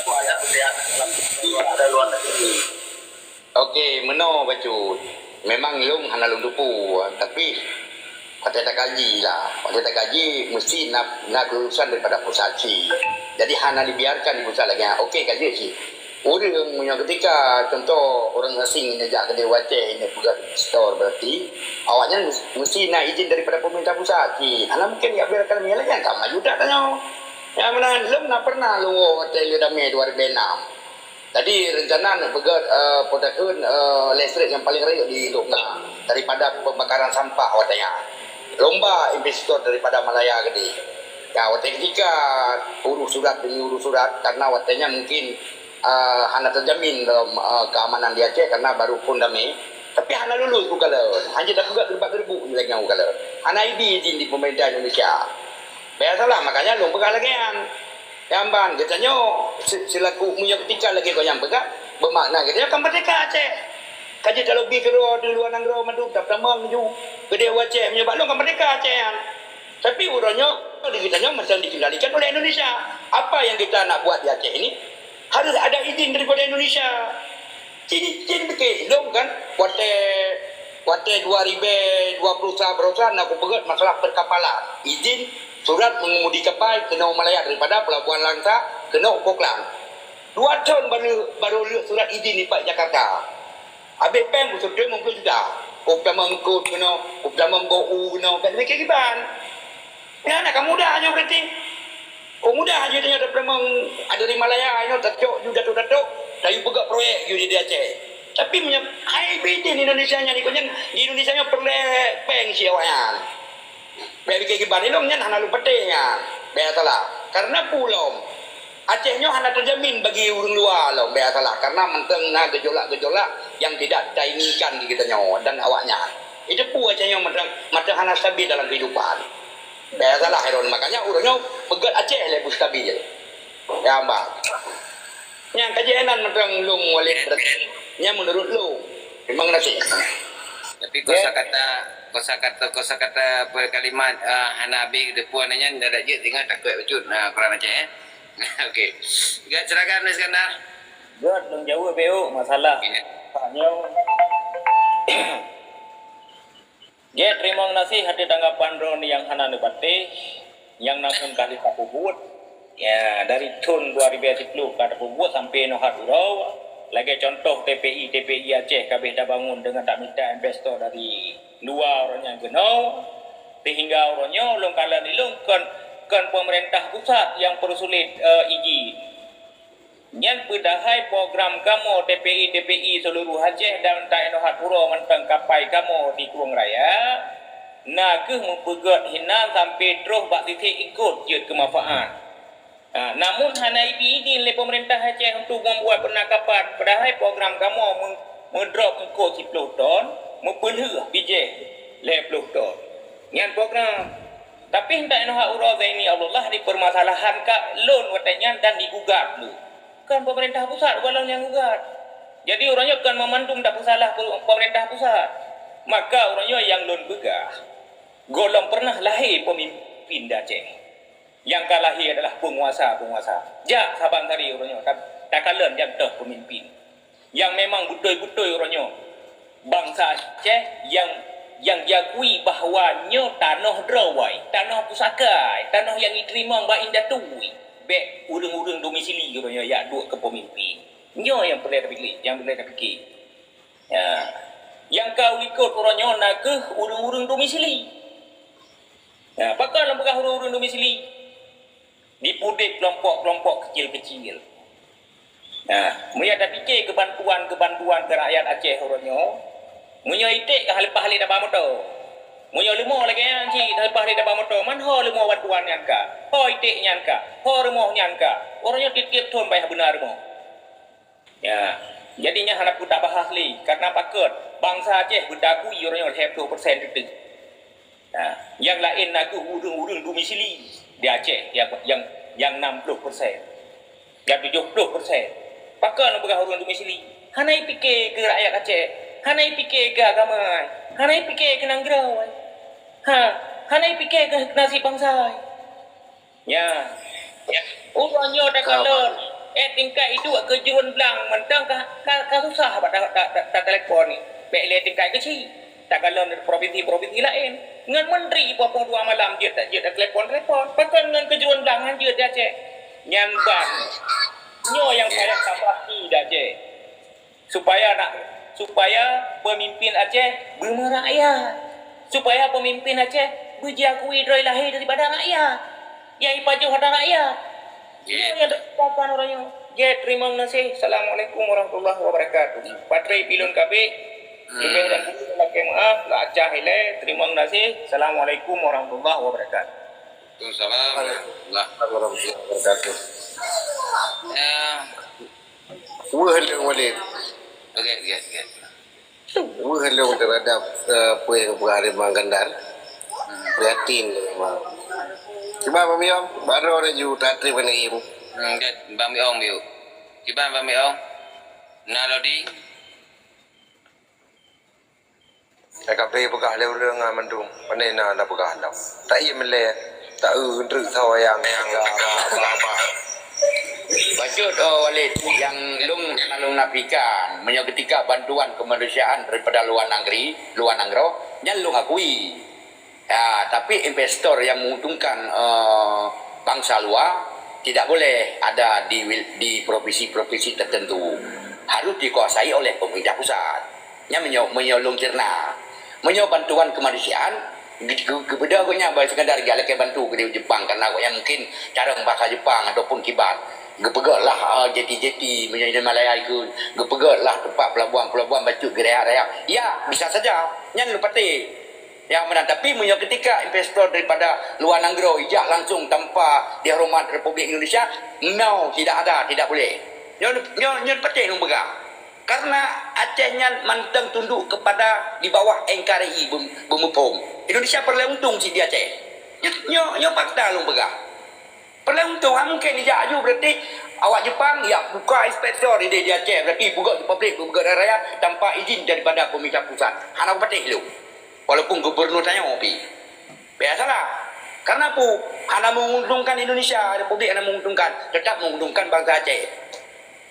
Ada pembiayaan dalam luar negeri. Okey, meunoe bacut. Memang lôn hana lôn tupeue, tapi watèe takaji lah. Watèe takaji mesti na, na keurusan daripada pusat cit. Jadi hana dibiarkan di pusat lagèe nyan. Okey, ka jeuet cit. Ureueng meunyoe ketika contoh ureueng asing neujak keudéh u Aceh, neuk peugöt store, berarti awaknyan mes-, mesti na izin daripada pemerintah pusat cit. Hana mungkin jak biarkan lagèe nyan, ka maju that tanyoe. Nyang meunan lôn na pernah lôn woe watèe lé damé dua ribu enam. Jadi rencana neuk peugöt, eh, peue takheun, eh, listrik nyang paleng rayeuk di Lhokseumawe daripada pembakaran sampah watèe nyan. Lôn ba investor daripada Malaya keudéh. Ya, watèe ketika urus surat demi urus surat, karena watèe nyan mungkin, eh, hana terjamin dalam, eh, keamanan di Aceh karena baru pun damé. Tapi hana lulus bukalon. Hana tapeugah geureubat-geureubu lagèe nyan bukalon. Hana ibi izin di pemerintah Indonesia. Biasalah, makanya lôn peugah lagèe nyan. Nyang ban geutanyoe se-, selaku meunyoe ketika lagèe gobnyan peugah, bermakna geutanyoe ka merdeka Aceh. Ka jeuet talobi keudroe di luwa nanggroe mandum, tapeutamong laju keudéh u Aceh, meunyoe bak lôn ka merdeka Aceh nyan. Tapi uroe nyoe di geutanyoe macam dikendalikan oleh Indonesia. Apa yang kita nak buat di Aceh ini harus ada izin daripada Indonesia. Cit, cit pike ilong kan, watèe, watèe dua ribèe dua puluh sa baroesa na kupeugöt masalah perkapalan, izin surat mengemudi kapal keunoe Malaya daripada Pelabuhan Langsa keunoe Koklang. Dua thon baru, baru lheueh surat izin dipat Jakarta. Habéh péng beusutôi limong ploh juta. Kupeutamong eungkôt keunoe, kupeutamong boh u keunoe, ka demikian kiban. Nyan akan mudah nyoe berarti. Oh, mudah aja dia dapat memang ada di Malaya, inoe tacok ju datuk-datuk, layu peugah proyek ju di Aceh. Tapi meunyoe hai bidin Indonesia nyan ikut nyan, di Indonesia nyoe peureulèe péng si awaknyan. Bèk pikir kiban ilong nyan hana lôn patéh nyan. Bèk salah. Karena pulom Aceh nyoe hana teujamin bagi ureuëng luwa lom, bèk salah, karena mantong na gejolak-gejolak nyang tidak tainginkan di geutanyoe dan awaknyan. Itu peue Aceh nyoe mantong, mantong hana stabil dalam kehidupan. Bèk salah, Heron. Makanya ureuëng nyoe peugöt Aceh lé beustabil. Ya, bah. Nyang ka jeuet nan mantong lôn Walid, nyang menurut lôn. Terima kasih. Tapi kosa kata, kosa kata, kosa kata apa kalimat, ah, hana habéh depan nyan dah jeuet singoh takot bacut. Nah, Quran Aceh, eh. Okey. Gét, silakan, Iskandar. Gét, lôn jaweueb, Beu, masalah. Okey. Nyoe. Gét, teurimong gaséh ateueh tanggapan droeneuh nyang hana neupatéh, nyang namun ka lheueh tapeubuet. Ya, dari thon dua ribu dua puluh ka tapeubuet sampoe nyoe hat uroe. Lagée contoh T P I, T P I Aceh ka abéh tabangun deungon tamita investor dari luwa uroe nyan keunoe. Sehingga uroe nyoe lôn kalon ilôn kon, kon pemerintah pusat nyang peusulet, eh, izin. Nyan peudahai program kamoe T P I, T P I seuluruh Aceh dan taingat hat uroe mantong kapai kamoe di Krueng Raya, na kheueh meupeugét hinan sampoe troh bak titik ikot jeuet keu manfaat. Ha, namun hana ibi idin lé pemerintah Aceh untuk membuat penangkapan, padahai program kamoe meu-, meudrop eungkôt siploh ton, meupeulheueh bijéh lhée ploh ton. Nyan program. Tapi hindai neuhak uroe Zaini Abdullah dipermasalahkan ka lôn watée nyan dan digugat lôn. Kon pemerintah pusat gohlom nyang gugat. Jadi uroe nyoe kon meumandum tapeusalah pe-, pemerintah pusat. Maka uroe nyoe nyang lôn peugah, gohlom pernah lahé peumimpin di Aceh. Nyang ka lahé adalah peunguasa-peunguasa. Jak saban hari uroe nyoe ta-, takalon nyang toh peumimpin. Nyang memang beutôi-beutôi uroe nyoe bansa Aceh nyang, nyang jiakui bahwa nyoe tanoh droe, tanoh pusaka, tanoh nyang jiteurimong bak indatu. Bék ureuëng-ureuëng domisili uroe nyoe jak duek keu peumimpin. Nyoe nyang peureulée tapike, nyang peureulée tapike. Ya. Nyang ka u likot uroe nyoe na kheueh ureuëng-ureuëng domisili. Ya, pakon lôn peugah ureuëng-ureuëng domisili? Dipeudeh kelompok-kelompok kecil-kecil. Nah, meunyoe tapike keu bantuan-keu bantuan keu rakyat Aceh uroe nyoe, meunyoe iték ka leupah lé daba moto. Meunyoe leumo lagée nyan cit leupah lé daba moto, man ho leumo bantuan nyan ka, ho iték nyan ka, ho rumoh nyan ka, uroe nyoe tieb-tieb thon payah beuna rumoh. Ya, jadi nyan hana peue tabahas lé, karena pakon bansa Aceh beutakui uroe nyoe lhée ploh persen teuteuk. Ha, nyang laén na kheueh ureuëng-ureuëng domisili di Aceh nyang, nyang, nyang enam puluh persen, nyang tujoh puluh persen. Pakon peugah ureuëng domisili? Hana ipike keu rakyat Aceh, hana ipike keu agama, hana ipike keu nanggroe. Ha, hana ipike keu nasib bansa. Ya. Ya. Uroe nyoe takalon, eh, tingkat iduek keu juruen blang mantong ka, ka, ka susah bak ta-, ta-, ta-, tatelepon ni. Bék lé tingkat keuchik. Takalon provinsi-provinsi laén. Ngon menteri poh-poh dua malam jeuet, jeuet tatelepon-telepon. Pakon ngon keu juruen blang han jeuet di Aceh. Nyan ban. Nyoe nyang payah tapahami di Aceh. Supaya nak, supaya pemimpin Aceh beumerakyat. Supaya pemimpin Aceh beujiakui droe lahé daripada rakyat. Nyang ipajoh hata rakyat. Nyoe nyang teupeugah uroe nyoe. Jeh, teurimong gaséh. Assalamualaikum warahmatullahi wabarakatuh. Patrei pilon kabeh. Leubeh dan kurang lakée meu'ah, lacah ilée. Teurimong gaséh. Assalamualaikum warahmatullahi wabarakatuh. Waalaikumsalam warahmatullahi wabarakatuh. Ya. Weueh lé Walid. Oke, oke, oke. Weueh lé terhadap, eh, apa yang peugah Bang Gandar. Prihatin memang. Cuba Bang Yom, baru ada ju tak terima ni. Hmm, oke, Bang Yom, yuk. Cuba Bang Yom. Nah, Lodi. Ka peugah lé ureuëng mandum, pane na tapeugah lom. Taiem lé, taeu treuk sawa nyang teuga ba-ba. Bacut, oh, Walid, nyang lôn hana lôn nafikan, meunyoe keutika bantuan keumanusiaan daripada luwa nanggroe, luwa nanggroe, nyan lôn akui. Ya, tapi investor yang menguntungkan, eh, bangsa luwa tidak boleh ada di wil-, di provinsi-provinsi tertentu. Harus dikuasai oleh pemerintah pusat. Nyan meunyoe, meunyoe lôn cerna. Meunyoe bantuan kemanusiaan, ge-, ge-, geubeudôh gobnyan bah sekadar geulakée bantu keu Jepang, karena gobnyan mungkin carông bahasa Jepang ataupun kiban. Geupeugöt lah, ah, jeti-jeti, meunyoe di Malaya ikheun, geupeugöt lah teumpat pelabuhan-pelabuhan bacut geurayak-rayak. Ya, bisa saja. Nyan lôn patéh. Nyang meunan, tapi meunyoe keutika investor daripada luwa nanggroe ijak langsung tanpa dihoreumat Republik Indonesia, no, tidak ada, tidak boleh. Nyoe, nyoe, nyoe patéh lôn peugah. Karena Aceh nyan mantong tunduk kepada di bawah N K R I beu-, beumuphom. Indonesia peureulée untông cit di Aceh. Nyoe, nyoe, nyoe fakta lôn peugah. Peureulée untông, ha, mungken ijak aju, berarti awak Jepang ya buka inspektor di, di Aceh, berarti peugöt di pabrik, peugöt raya tanpa izin daripada pemerintah pusat. Hana patéh lom. Walaupun gubernur tanyoe pi. Biasalah. Karena pu, hana menguntungkan Indonesia, Republik hana menguntungkan, tetap menguntungkan bangsa Aceh.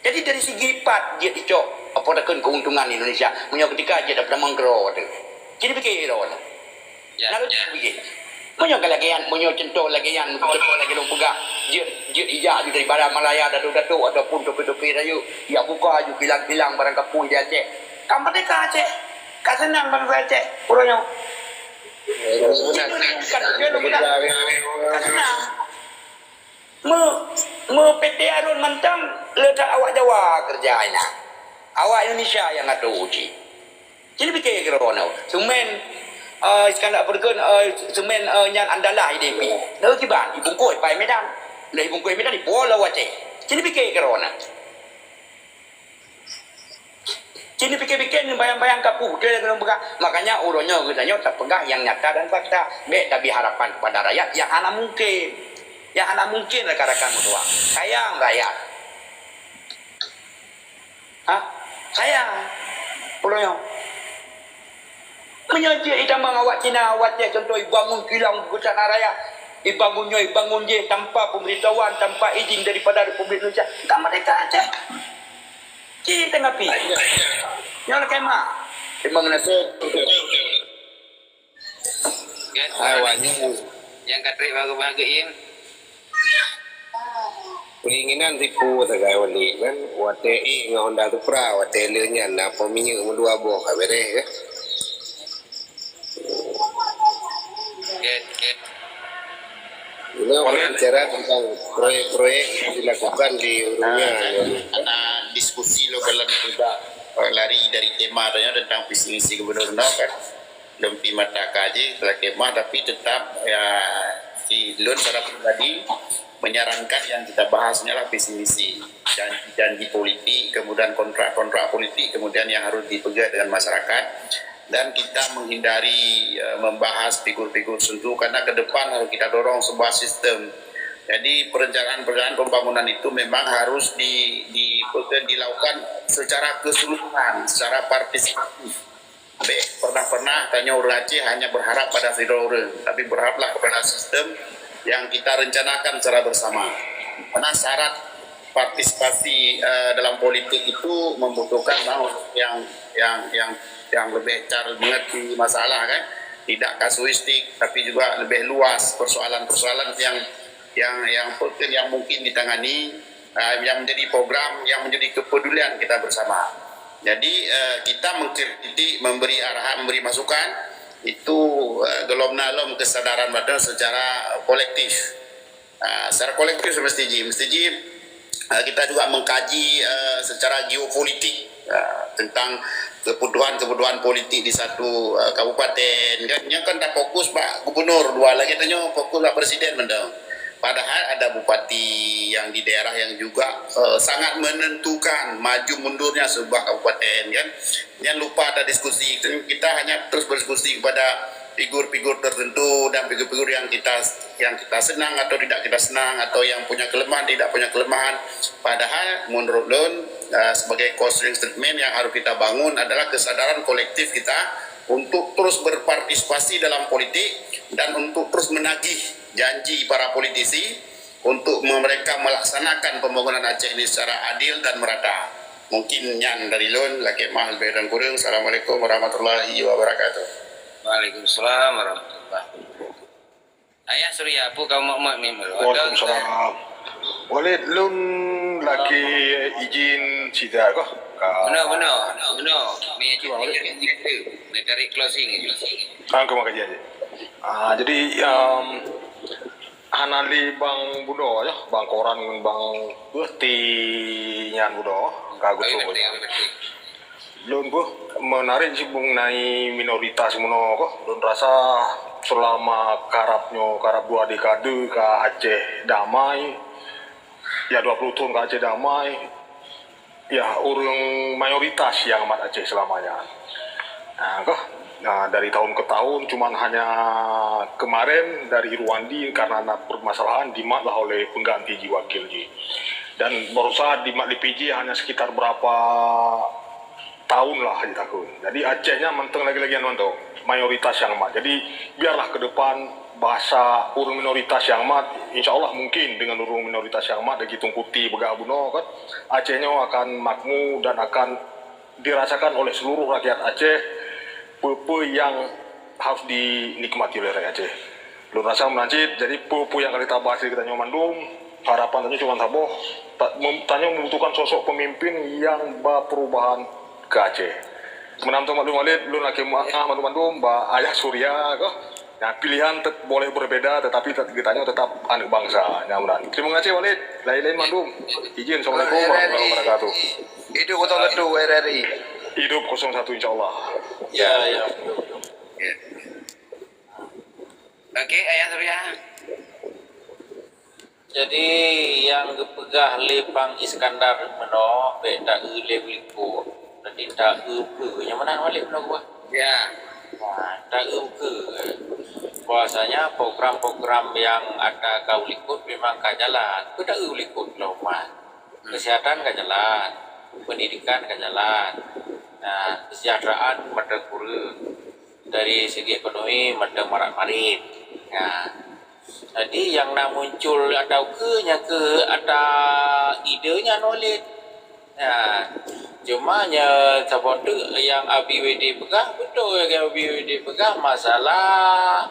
Jadi dari segi pat jeuet icok apa takheun keuntungan Indonesia. Meunyoe keutika jeuet dapat mangkro tu. Jadi pikir kira mana? Ya, lalu ya. Meunyoe ka lagée nyan, meunyoe contoh lagée nyan, contoh lagée lôn peugah, jeuet, jeuet ijak aju daripada Malaya, datuk-datuk ataupun topi-topi rayeuk, ijak buka aju kilang-kilang barang kapui di Aceh. Ka merdeka Aceh. Ka seunang bangsa Aceh, uroe nyoe. Ka seunang. Me, me P T Harun mantong le that awak Jawa keureuja inan. Awak Indonesia nyang atur cit. Jadi pikir kira na. Semen, eh, Iskandar Burgun, eh, semen, eh, nyan andalah I D P. Lalu kiban, ibungkus pai Medan. Lalu ibungkus Medan, ipo lawa Aceh. Jadi pikir kira na. Cit neupike-pike, neubayang-bayang ka peue beutôi lagée lôn peugah. Makanya uroe nyoe geutanyoe tapeugah nyang nyata dan fakta. Bék tabri harapan kepada rakyat nyang hana mungken. Nyang hana mungken rakan-rakan meutuah. Sayang rakyat. Ha? Sayang. Uroe nyoe. Meunyoe jeuet itamong awak Cina, watée contoh ibangun kilang beusana raya, ibangun nyoe, ibangun jih tanpa pemberitahuan, tanpa izin daripada Republik Indonesia, ka merdeka Aceh. Cit teungoh pi. Nyoe lakée mak. Terima kasih. Awaknyan nyang ka trép bagoe-bagoe im. Keinginan tipu sagai wali kan, watée éh ngon Honda Supra, watée lheueh nyan na pom minyeuk meudua boh ka beres kan. Get, get. Ini orang bicara tentang proyek-proyek yang dilakukan di dunia. Karena diskusi lo dalam juga, eh, lari dari tema tanya tentang visi misi gubernur no kan. Lôn pi mata kaji, lakée mah, tapi tetap, ya, si lôn secara pribadi menyarankan yang kita bahas ni adalah visi misi, janji-janji politik, kemudian kontrak-kontrak politik, kemudian yang harus dipeugét dengan masyarakat, dan kita menghindari, eh, membahas figur-figur tertentu karena ke depan harus kita dorong sebuah sistem. Jadi perencanaan-perencanaan pembangunan itu memang harus di, di, dilakukan secara keseluruhan, secara partisipatif. Bék pernah-pernah tanyoe ureuëng Aceh hanya berharap pada sidroe ureuëng, tapi berharaplah kepada sistem yang kita rencanakan secara bersama. Karena syarat partisipasi, eh, dalam politik itu membutuhkan orang yang, yang, yang, yang lebih cara mengerti masalah kan, tidak kasuistik, tapi juga lebih luas persoalan-persoalan yang, yang, yang penting yang mungkin ditangani, eh, yang menjadi program, yang menjadi kepedulian kita bersama. Jadi, eh, kita mengkritik, memberi arahan, memberi masukan, itu, eh, gelom na lom kesadaran badan secara kolektif. Ah, secara kolektif mesti ji, mesti ji, eh, kita juga mengkaji, eh, secara geopolitik, eh, tentang kebutuhan-kebutuhan politik di satu, eh, kabupaten, kan. Nyan kan dah fokus bak gubernur, dua lagi tanyoe fokus bak presiden mantong. Padahal ada bupati yang di daerah yang juga, eh, sangat menentukan maju mundurnya sebuah kabupaten, kan. Jangan lupa ada diskusi. Kita hanya terus berdiskusi kepada figur-figur tertentu dan figur-figur yang kita, yang kita senang atau tidak kita senang, atau yang punya kelemahan, tidak punya kelemahan. Padahal menurut lôn, eh, sebagai closing statement yang harus kita bangun adalah kesadaran kolektif kita untuk terus berpartisipasi dalam politik dan untuk terus menagih janji para politisi untuk mereka melaksanakan pembangunan Aceh ini secara adil dan merata. Mungkin nyan dari lôn, lakée mah leubeh dan kureueng. Assalamualaikum warahmatullahi wabarakatuh. Waalaikumsalam warahmatullahi wabarakatuh. Ayah Surya, peue ka mak-mak mim? Waalaikumsalam. Boleh lôn lakée izin sida kah? Ka- Benar, benar, benar. Mi cuma boleh. Mi tarik closing. Angka maka jadi. Ah, jadi, um, hana lé Bang Budo ya, Bang Koran ngon Bang Beuti nyan Budo, ka geutueng. Lôn beuh menarik sih mengenai minoritas meunoe keuh. Lôn rasa selama karab nyoe, karab dua dekade ka Aceh damai, ya dua puluh thon ka Aceh damai, ya ureuëng mayoritas nyang mat Aceh selamanya. Nah, keuh, nah, dari tahun ke tahun cuman hanya kemarin dari Rwandi karena ada permasalahan dimat lah oleh pengganti ji wakil ji. Dan barusan dimat di P J hanya sekitar berapa tahun lah ji takheun. Jadi Aceh nyan mantong lagi-lagi nyan mantong mayoritas nyang mat. Jadi biarlah ke depan bahasa ureuëng minoritas nyang mat, insya Allah mungkin dengan ureuëng minoritas nyang mat lagi tungkuti begak bunoe kan, Aceh nyoe akan makmur dan akan dirasakan oleh seluruh rakyat Aceh peue-peue yang harus dinikmati oleh rakyat Aceh. Lôn rasa meunan cit, jadi peue-peue nyang ka lheueh tabahas lé geutanyoe mandum, harapan tanyoe cuma saboh, ta-, mem-, tanyoe membutuhkan sosok pemimpin nyang ba perubahan keu Aceh. Meunan mantong Mak Lôn Walid, lôn lakée meu'ah mandum-mandum bak Ayah Surya keuh. Nah, pilihan tet-, boleh berbeda, tetapi tet-, geutanyoe tetap aneuk bangsa. Nyan meunan. Terima kasih Walid. Lain-lain mandum. Izin, Assalamualaikum warahmatullahi wabarakatuh. Hidup kosong satu R R I. Hidup kosong satu, insya Allah. Ya, ya. Ya. Okey, Ayah Surya. Jadi, nyang geupeugah lé Pang Iskandar meunoe, bék ta-eu lé likot. Jadi, ta-eu peue nyang meunan Walid meunoe geupeugah? Ya. Nah, ta-eu peue? Bahwasanya program-program nyang ata ka u likot memang ka jalan. Peue ta-eu u likot lom, Wan? Kesehatan ka jalan, pendidikan ka jalan, nah, kesejahteraan mantong kureueng, dari segi ekonomi mantong marat-marit. Nah, jadi nyang na muncul atau keu nyang keu ata ide nyan Walid. Nah, cuma nyoe saboh teuk nyang Abi W D peugah, beutôi nyang Abi W D peugah masalah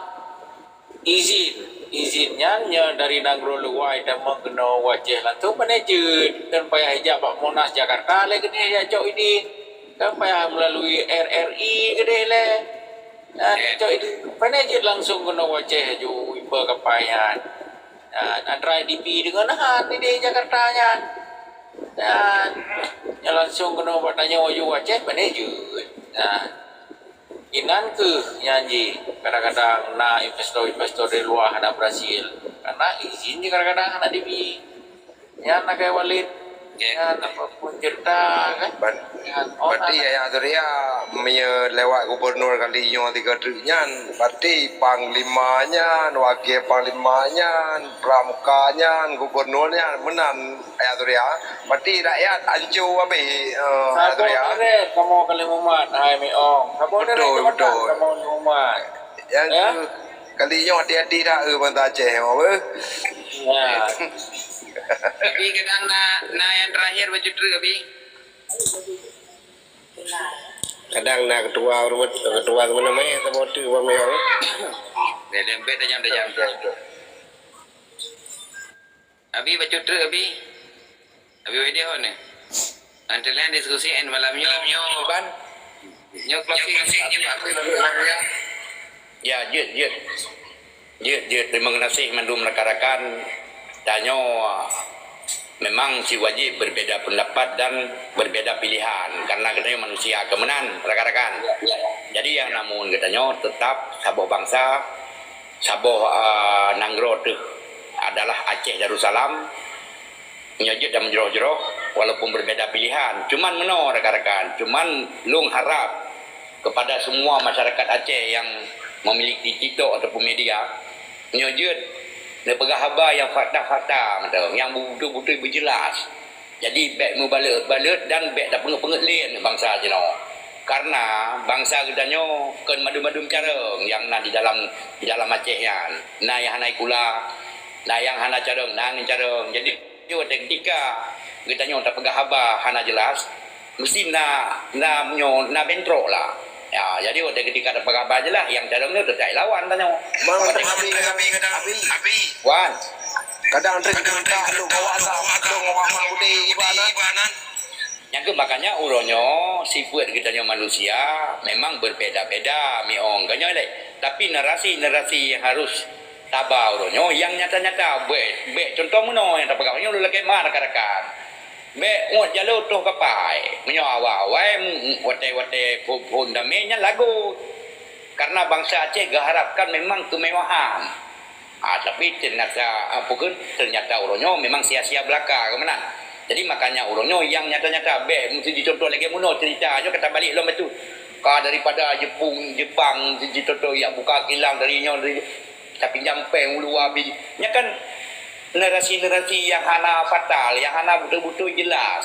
izin, izin nyan nyoe dari nanggroe luwa tamong keunoe u Aceh langsung pané jeuet, kan payah ijak bak Monas Jakarta lé keudeh jak cok idin, kan payah melalui R R I keudeh lé. Nah, cok idin pané jeuet langsung keunoe u Aceh aju ipe kapai nyan. Nah, antara D P deungon han ideh Jakarta nyan. Dan nyoe langsung keunoe bak tanyoe aju u Aceh pané jeuet. Nah, Inan kheueh nyan jih kadang-kadang na investor-investor dari luwa hana berhasil, karena izin jih kadang-kadang hana dibi. Nyan akai Walid, nyan apa pun cerita kan? Nyan, oh, berarti Yahya Surya, meunyoe lewat gubernur kali nyoe tiga treuk nyan, berarti panglima nyan, wakil panglima nyan, pramuka nyan, gubernur nyan, meunan Yahya Surya. Berarti rakyat anco abéh, eh, Yahya Surya. Kamoe kali mumat, hai Mi Ong. Betul, betul. Kamoe mumat. Yang tu, kali nyoe hati-hati dah, eh, bangsa Aceh, apa? Ya. Abi, kadang na, na yang terakhir baju truk, Abi. Kadang na ketua urut, ketua ke mana mai, atau batu, apa mai, apa? Dia lembek tajam-tajam. Abi baju truk, Abi. Abi Waidiah ni. Nanti lain diskusi en malam nyoe. Ban. Nyoe closing. Ya, jeuet, jeuet. Jeuet, jeuet. Terima kasih mandum rakan-rakan. Tanyoe memang si wajib berbeda pendapat dan berbeda pilihan karena kita manusia kemenan rakan-rakan. Jadi yang namun kita nyoe tetap saboh bangsa, saboh, ah, nanggroe teuh adalah Aceh Darussalam. Nyoe jeuet dan meujroh-jroh walaupun berbeda pilihan. Cuman meunoe rakan-rakan, cuman lôn harap kepada semua masyarakat Aceh yang memiliki TikTok ataupun media, nyoe jeuet neupeugah haba yang fakta-fakta mantong, yang beutôi-beutôi beujeulaih. Jadi bék meubalot-balot dan bék tapeungét-peungét lé bangsa jinoe. Karena bangsa geutanyoe kon madum-madum carông yang na di dalam, di dalam Aceh nyan. Na nyang hana ikula, na nyang hana carông, na ngon carông. Jadi Nyoe watée ketika geutanyoe tapeugah haba hana jeulaih, meusti na, na nyoe na bentrok lah. Ya, jadi watée ketika tapeugah haba jeulaih, nyang carông nyoe teuka lawan tanyoe. Mang, Abi, Abi, Abi. Wan. Kadang treb, kadang treb, kadang treb, kadang treb, kadang treb. Nyang keuh makanya uroe nyoe sifeuet geutanyoe manusia memang berbeda-beda miong geutanyoe lé. Tapi narasi-narasi yang harus taba uroe nyoe nyang nyata-nyata. Bék, bék contoh meunoe nyang tapeugah nyoe lôn lakée mat rakan-rakan. Bék uet jaloe toh kapai. Meunyoe awai-awai, watée-watée phon-phon damé nyan lagot. Karena bansa Aceh geuharapkan memang kemewahan. Ah, tapi ternyata, apa ke, ternyata uroe nyoe memang sia-sia belaka keumanan. Jadi makanya uroe nyoe yang nyata-nyata bék mesti dicontoh lagée meunoe cerita nyoe kata balik lom betul. Ka daripada Jepung, Jepang, dicontoh ya buka kilang dari nyoe dari tapi jampai ulu abi. Nya kan narasi-narasi yang hana fatal, yang hana betul-betul jelas.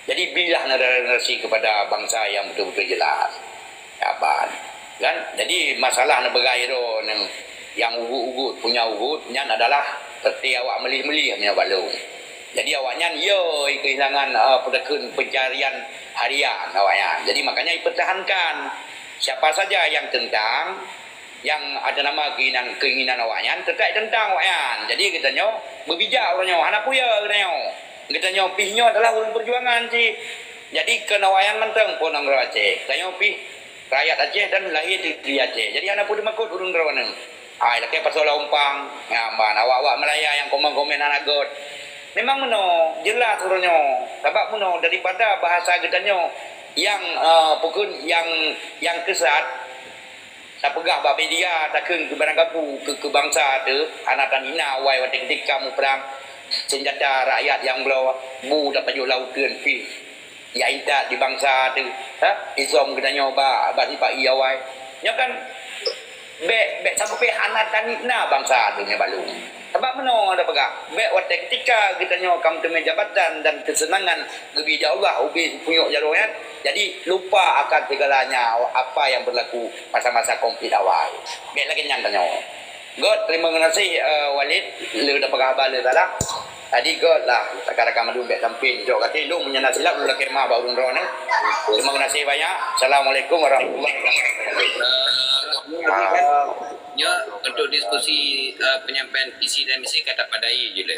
Jadi berilah narasi kepada bangsa yang betul-betul jelas. Saban. Kan? Jadi masalah na peugah droe nyang ugut-ugut, punya ugut nyan adalah seperti awak melih-melih punya balong. Jadi awaknyan yo kehilangan uh, peundeukheun pencarian harian awaknyan. Jadi makanya dipertahankan siapa saja yang tentang yang ada nama keinginan keinginan awaknyan tetap tentang awaknyan. Jadi kita nyoe berbijak orang nyoe hana puya kita nyoe. Kita nyoe pih nyoe adalah ureuëng perjuangan cit. Jadi kena wayang mantong pun orang Aceh. Kita nyoe pih rakyat Aceh dan lahir di, di Aceh. Jadi hana pun dimakut ureuëng droe nyoe. Ai lakée pasal umpang, nyaman awak-awak Malaya yang komen-komen anak got. Memang meno jelas ureuëng nyoe. Sabab meno daripada bahasa kita nyoe yang uh, pukun yang yang kesat Tapeugah bak media takheun keu barangkapeue keu, keu bansa teuh hana tanina awai watée ketika muprang senjata rakyat nyang bloe bu tapajoh lam uteuen pih ya intat di bansa teuh ha izom geutanyoe bak bak sipa-i awai nyoe kan bék bék sampai hana tanina bansa teuh nyoe balu. Sabab meunoe ada peugah, bék watée ketika geutanyoe ka meuteumé jabatan dan keuseunangan geubri di Allah ubé punyok jaroe nyan, jadi lupa akan segalanya apa yang berlaku masa-masa konflik awal. Bék lagée nyan tanyoe. Got, terima kasih uh, Walid, le dah peugah haba le salah. Tadi got lah, rakan-rakan mandum bék sampai jok kata lôn meunyo na silap lôn lakée mah bak ureuëng droe nyoe. Terima kasih banyak. Assalamualaikum warahmatullahi wabarakatuh. Uh, ya, untuk diskusi uh, penyampaian visi dan misi kata padai je le.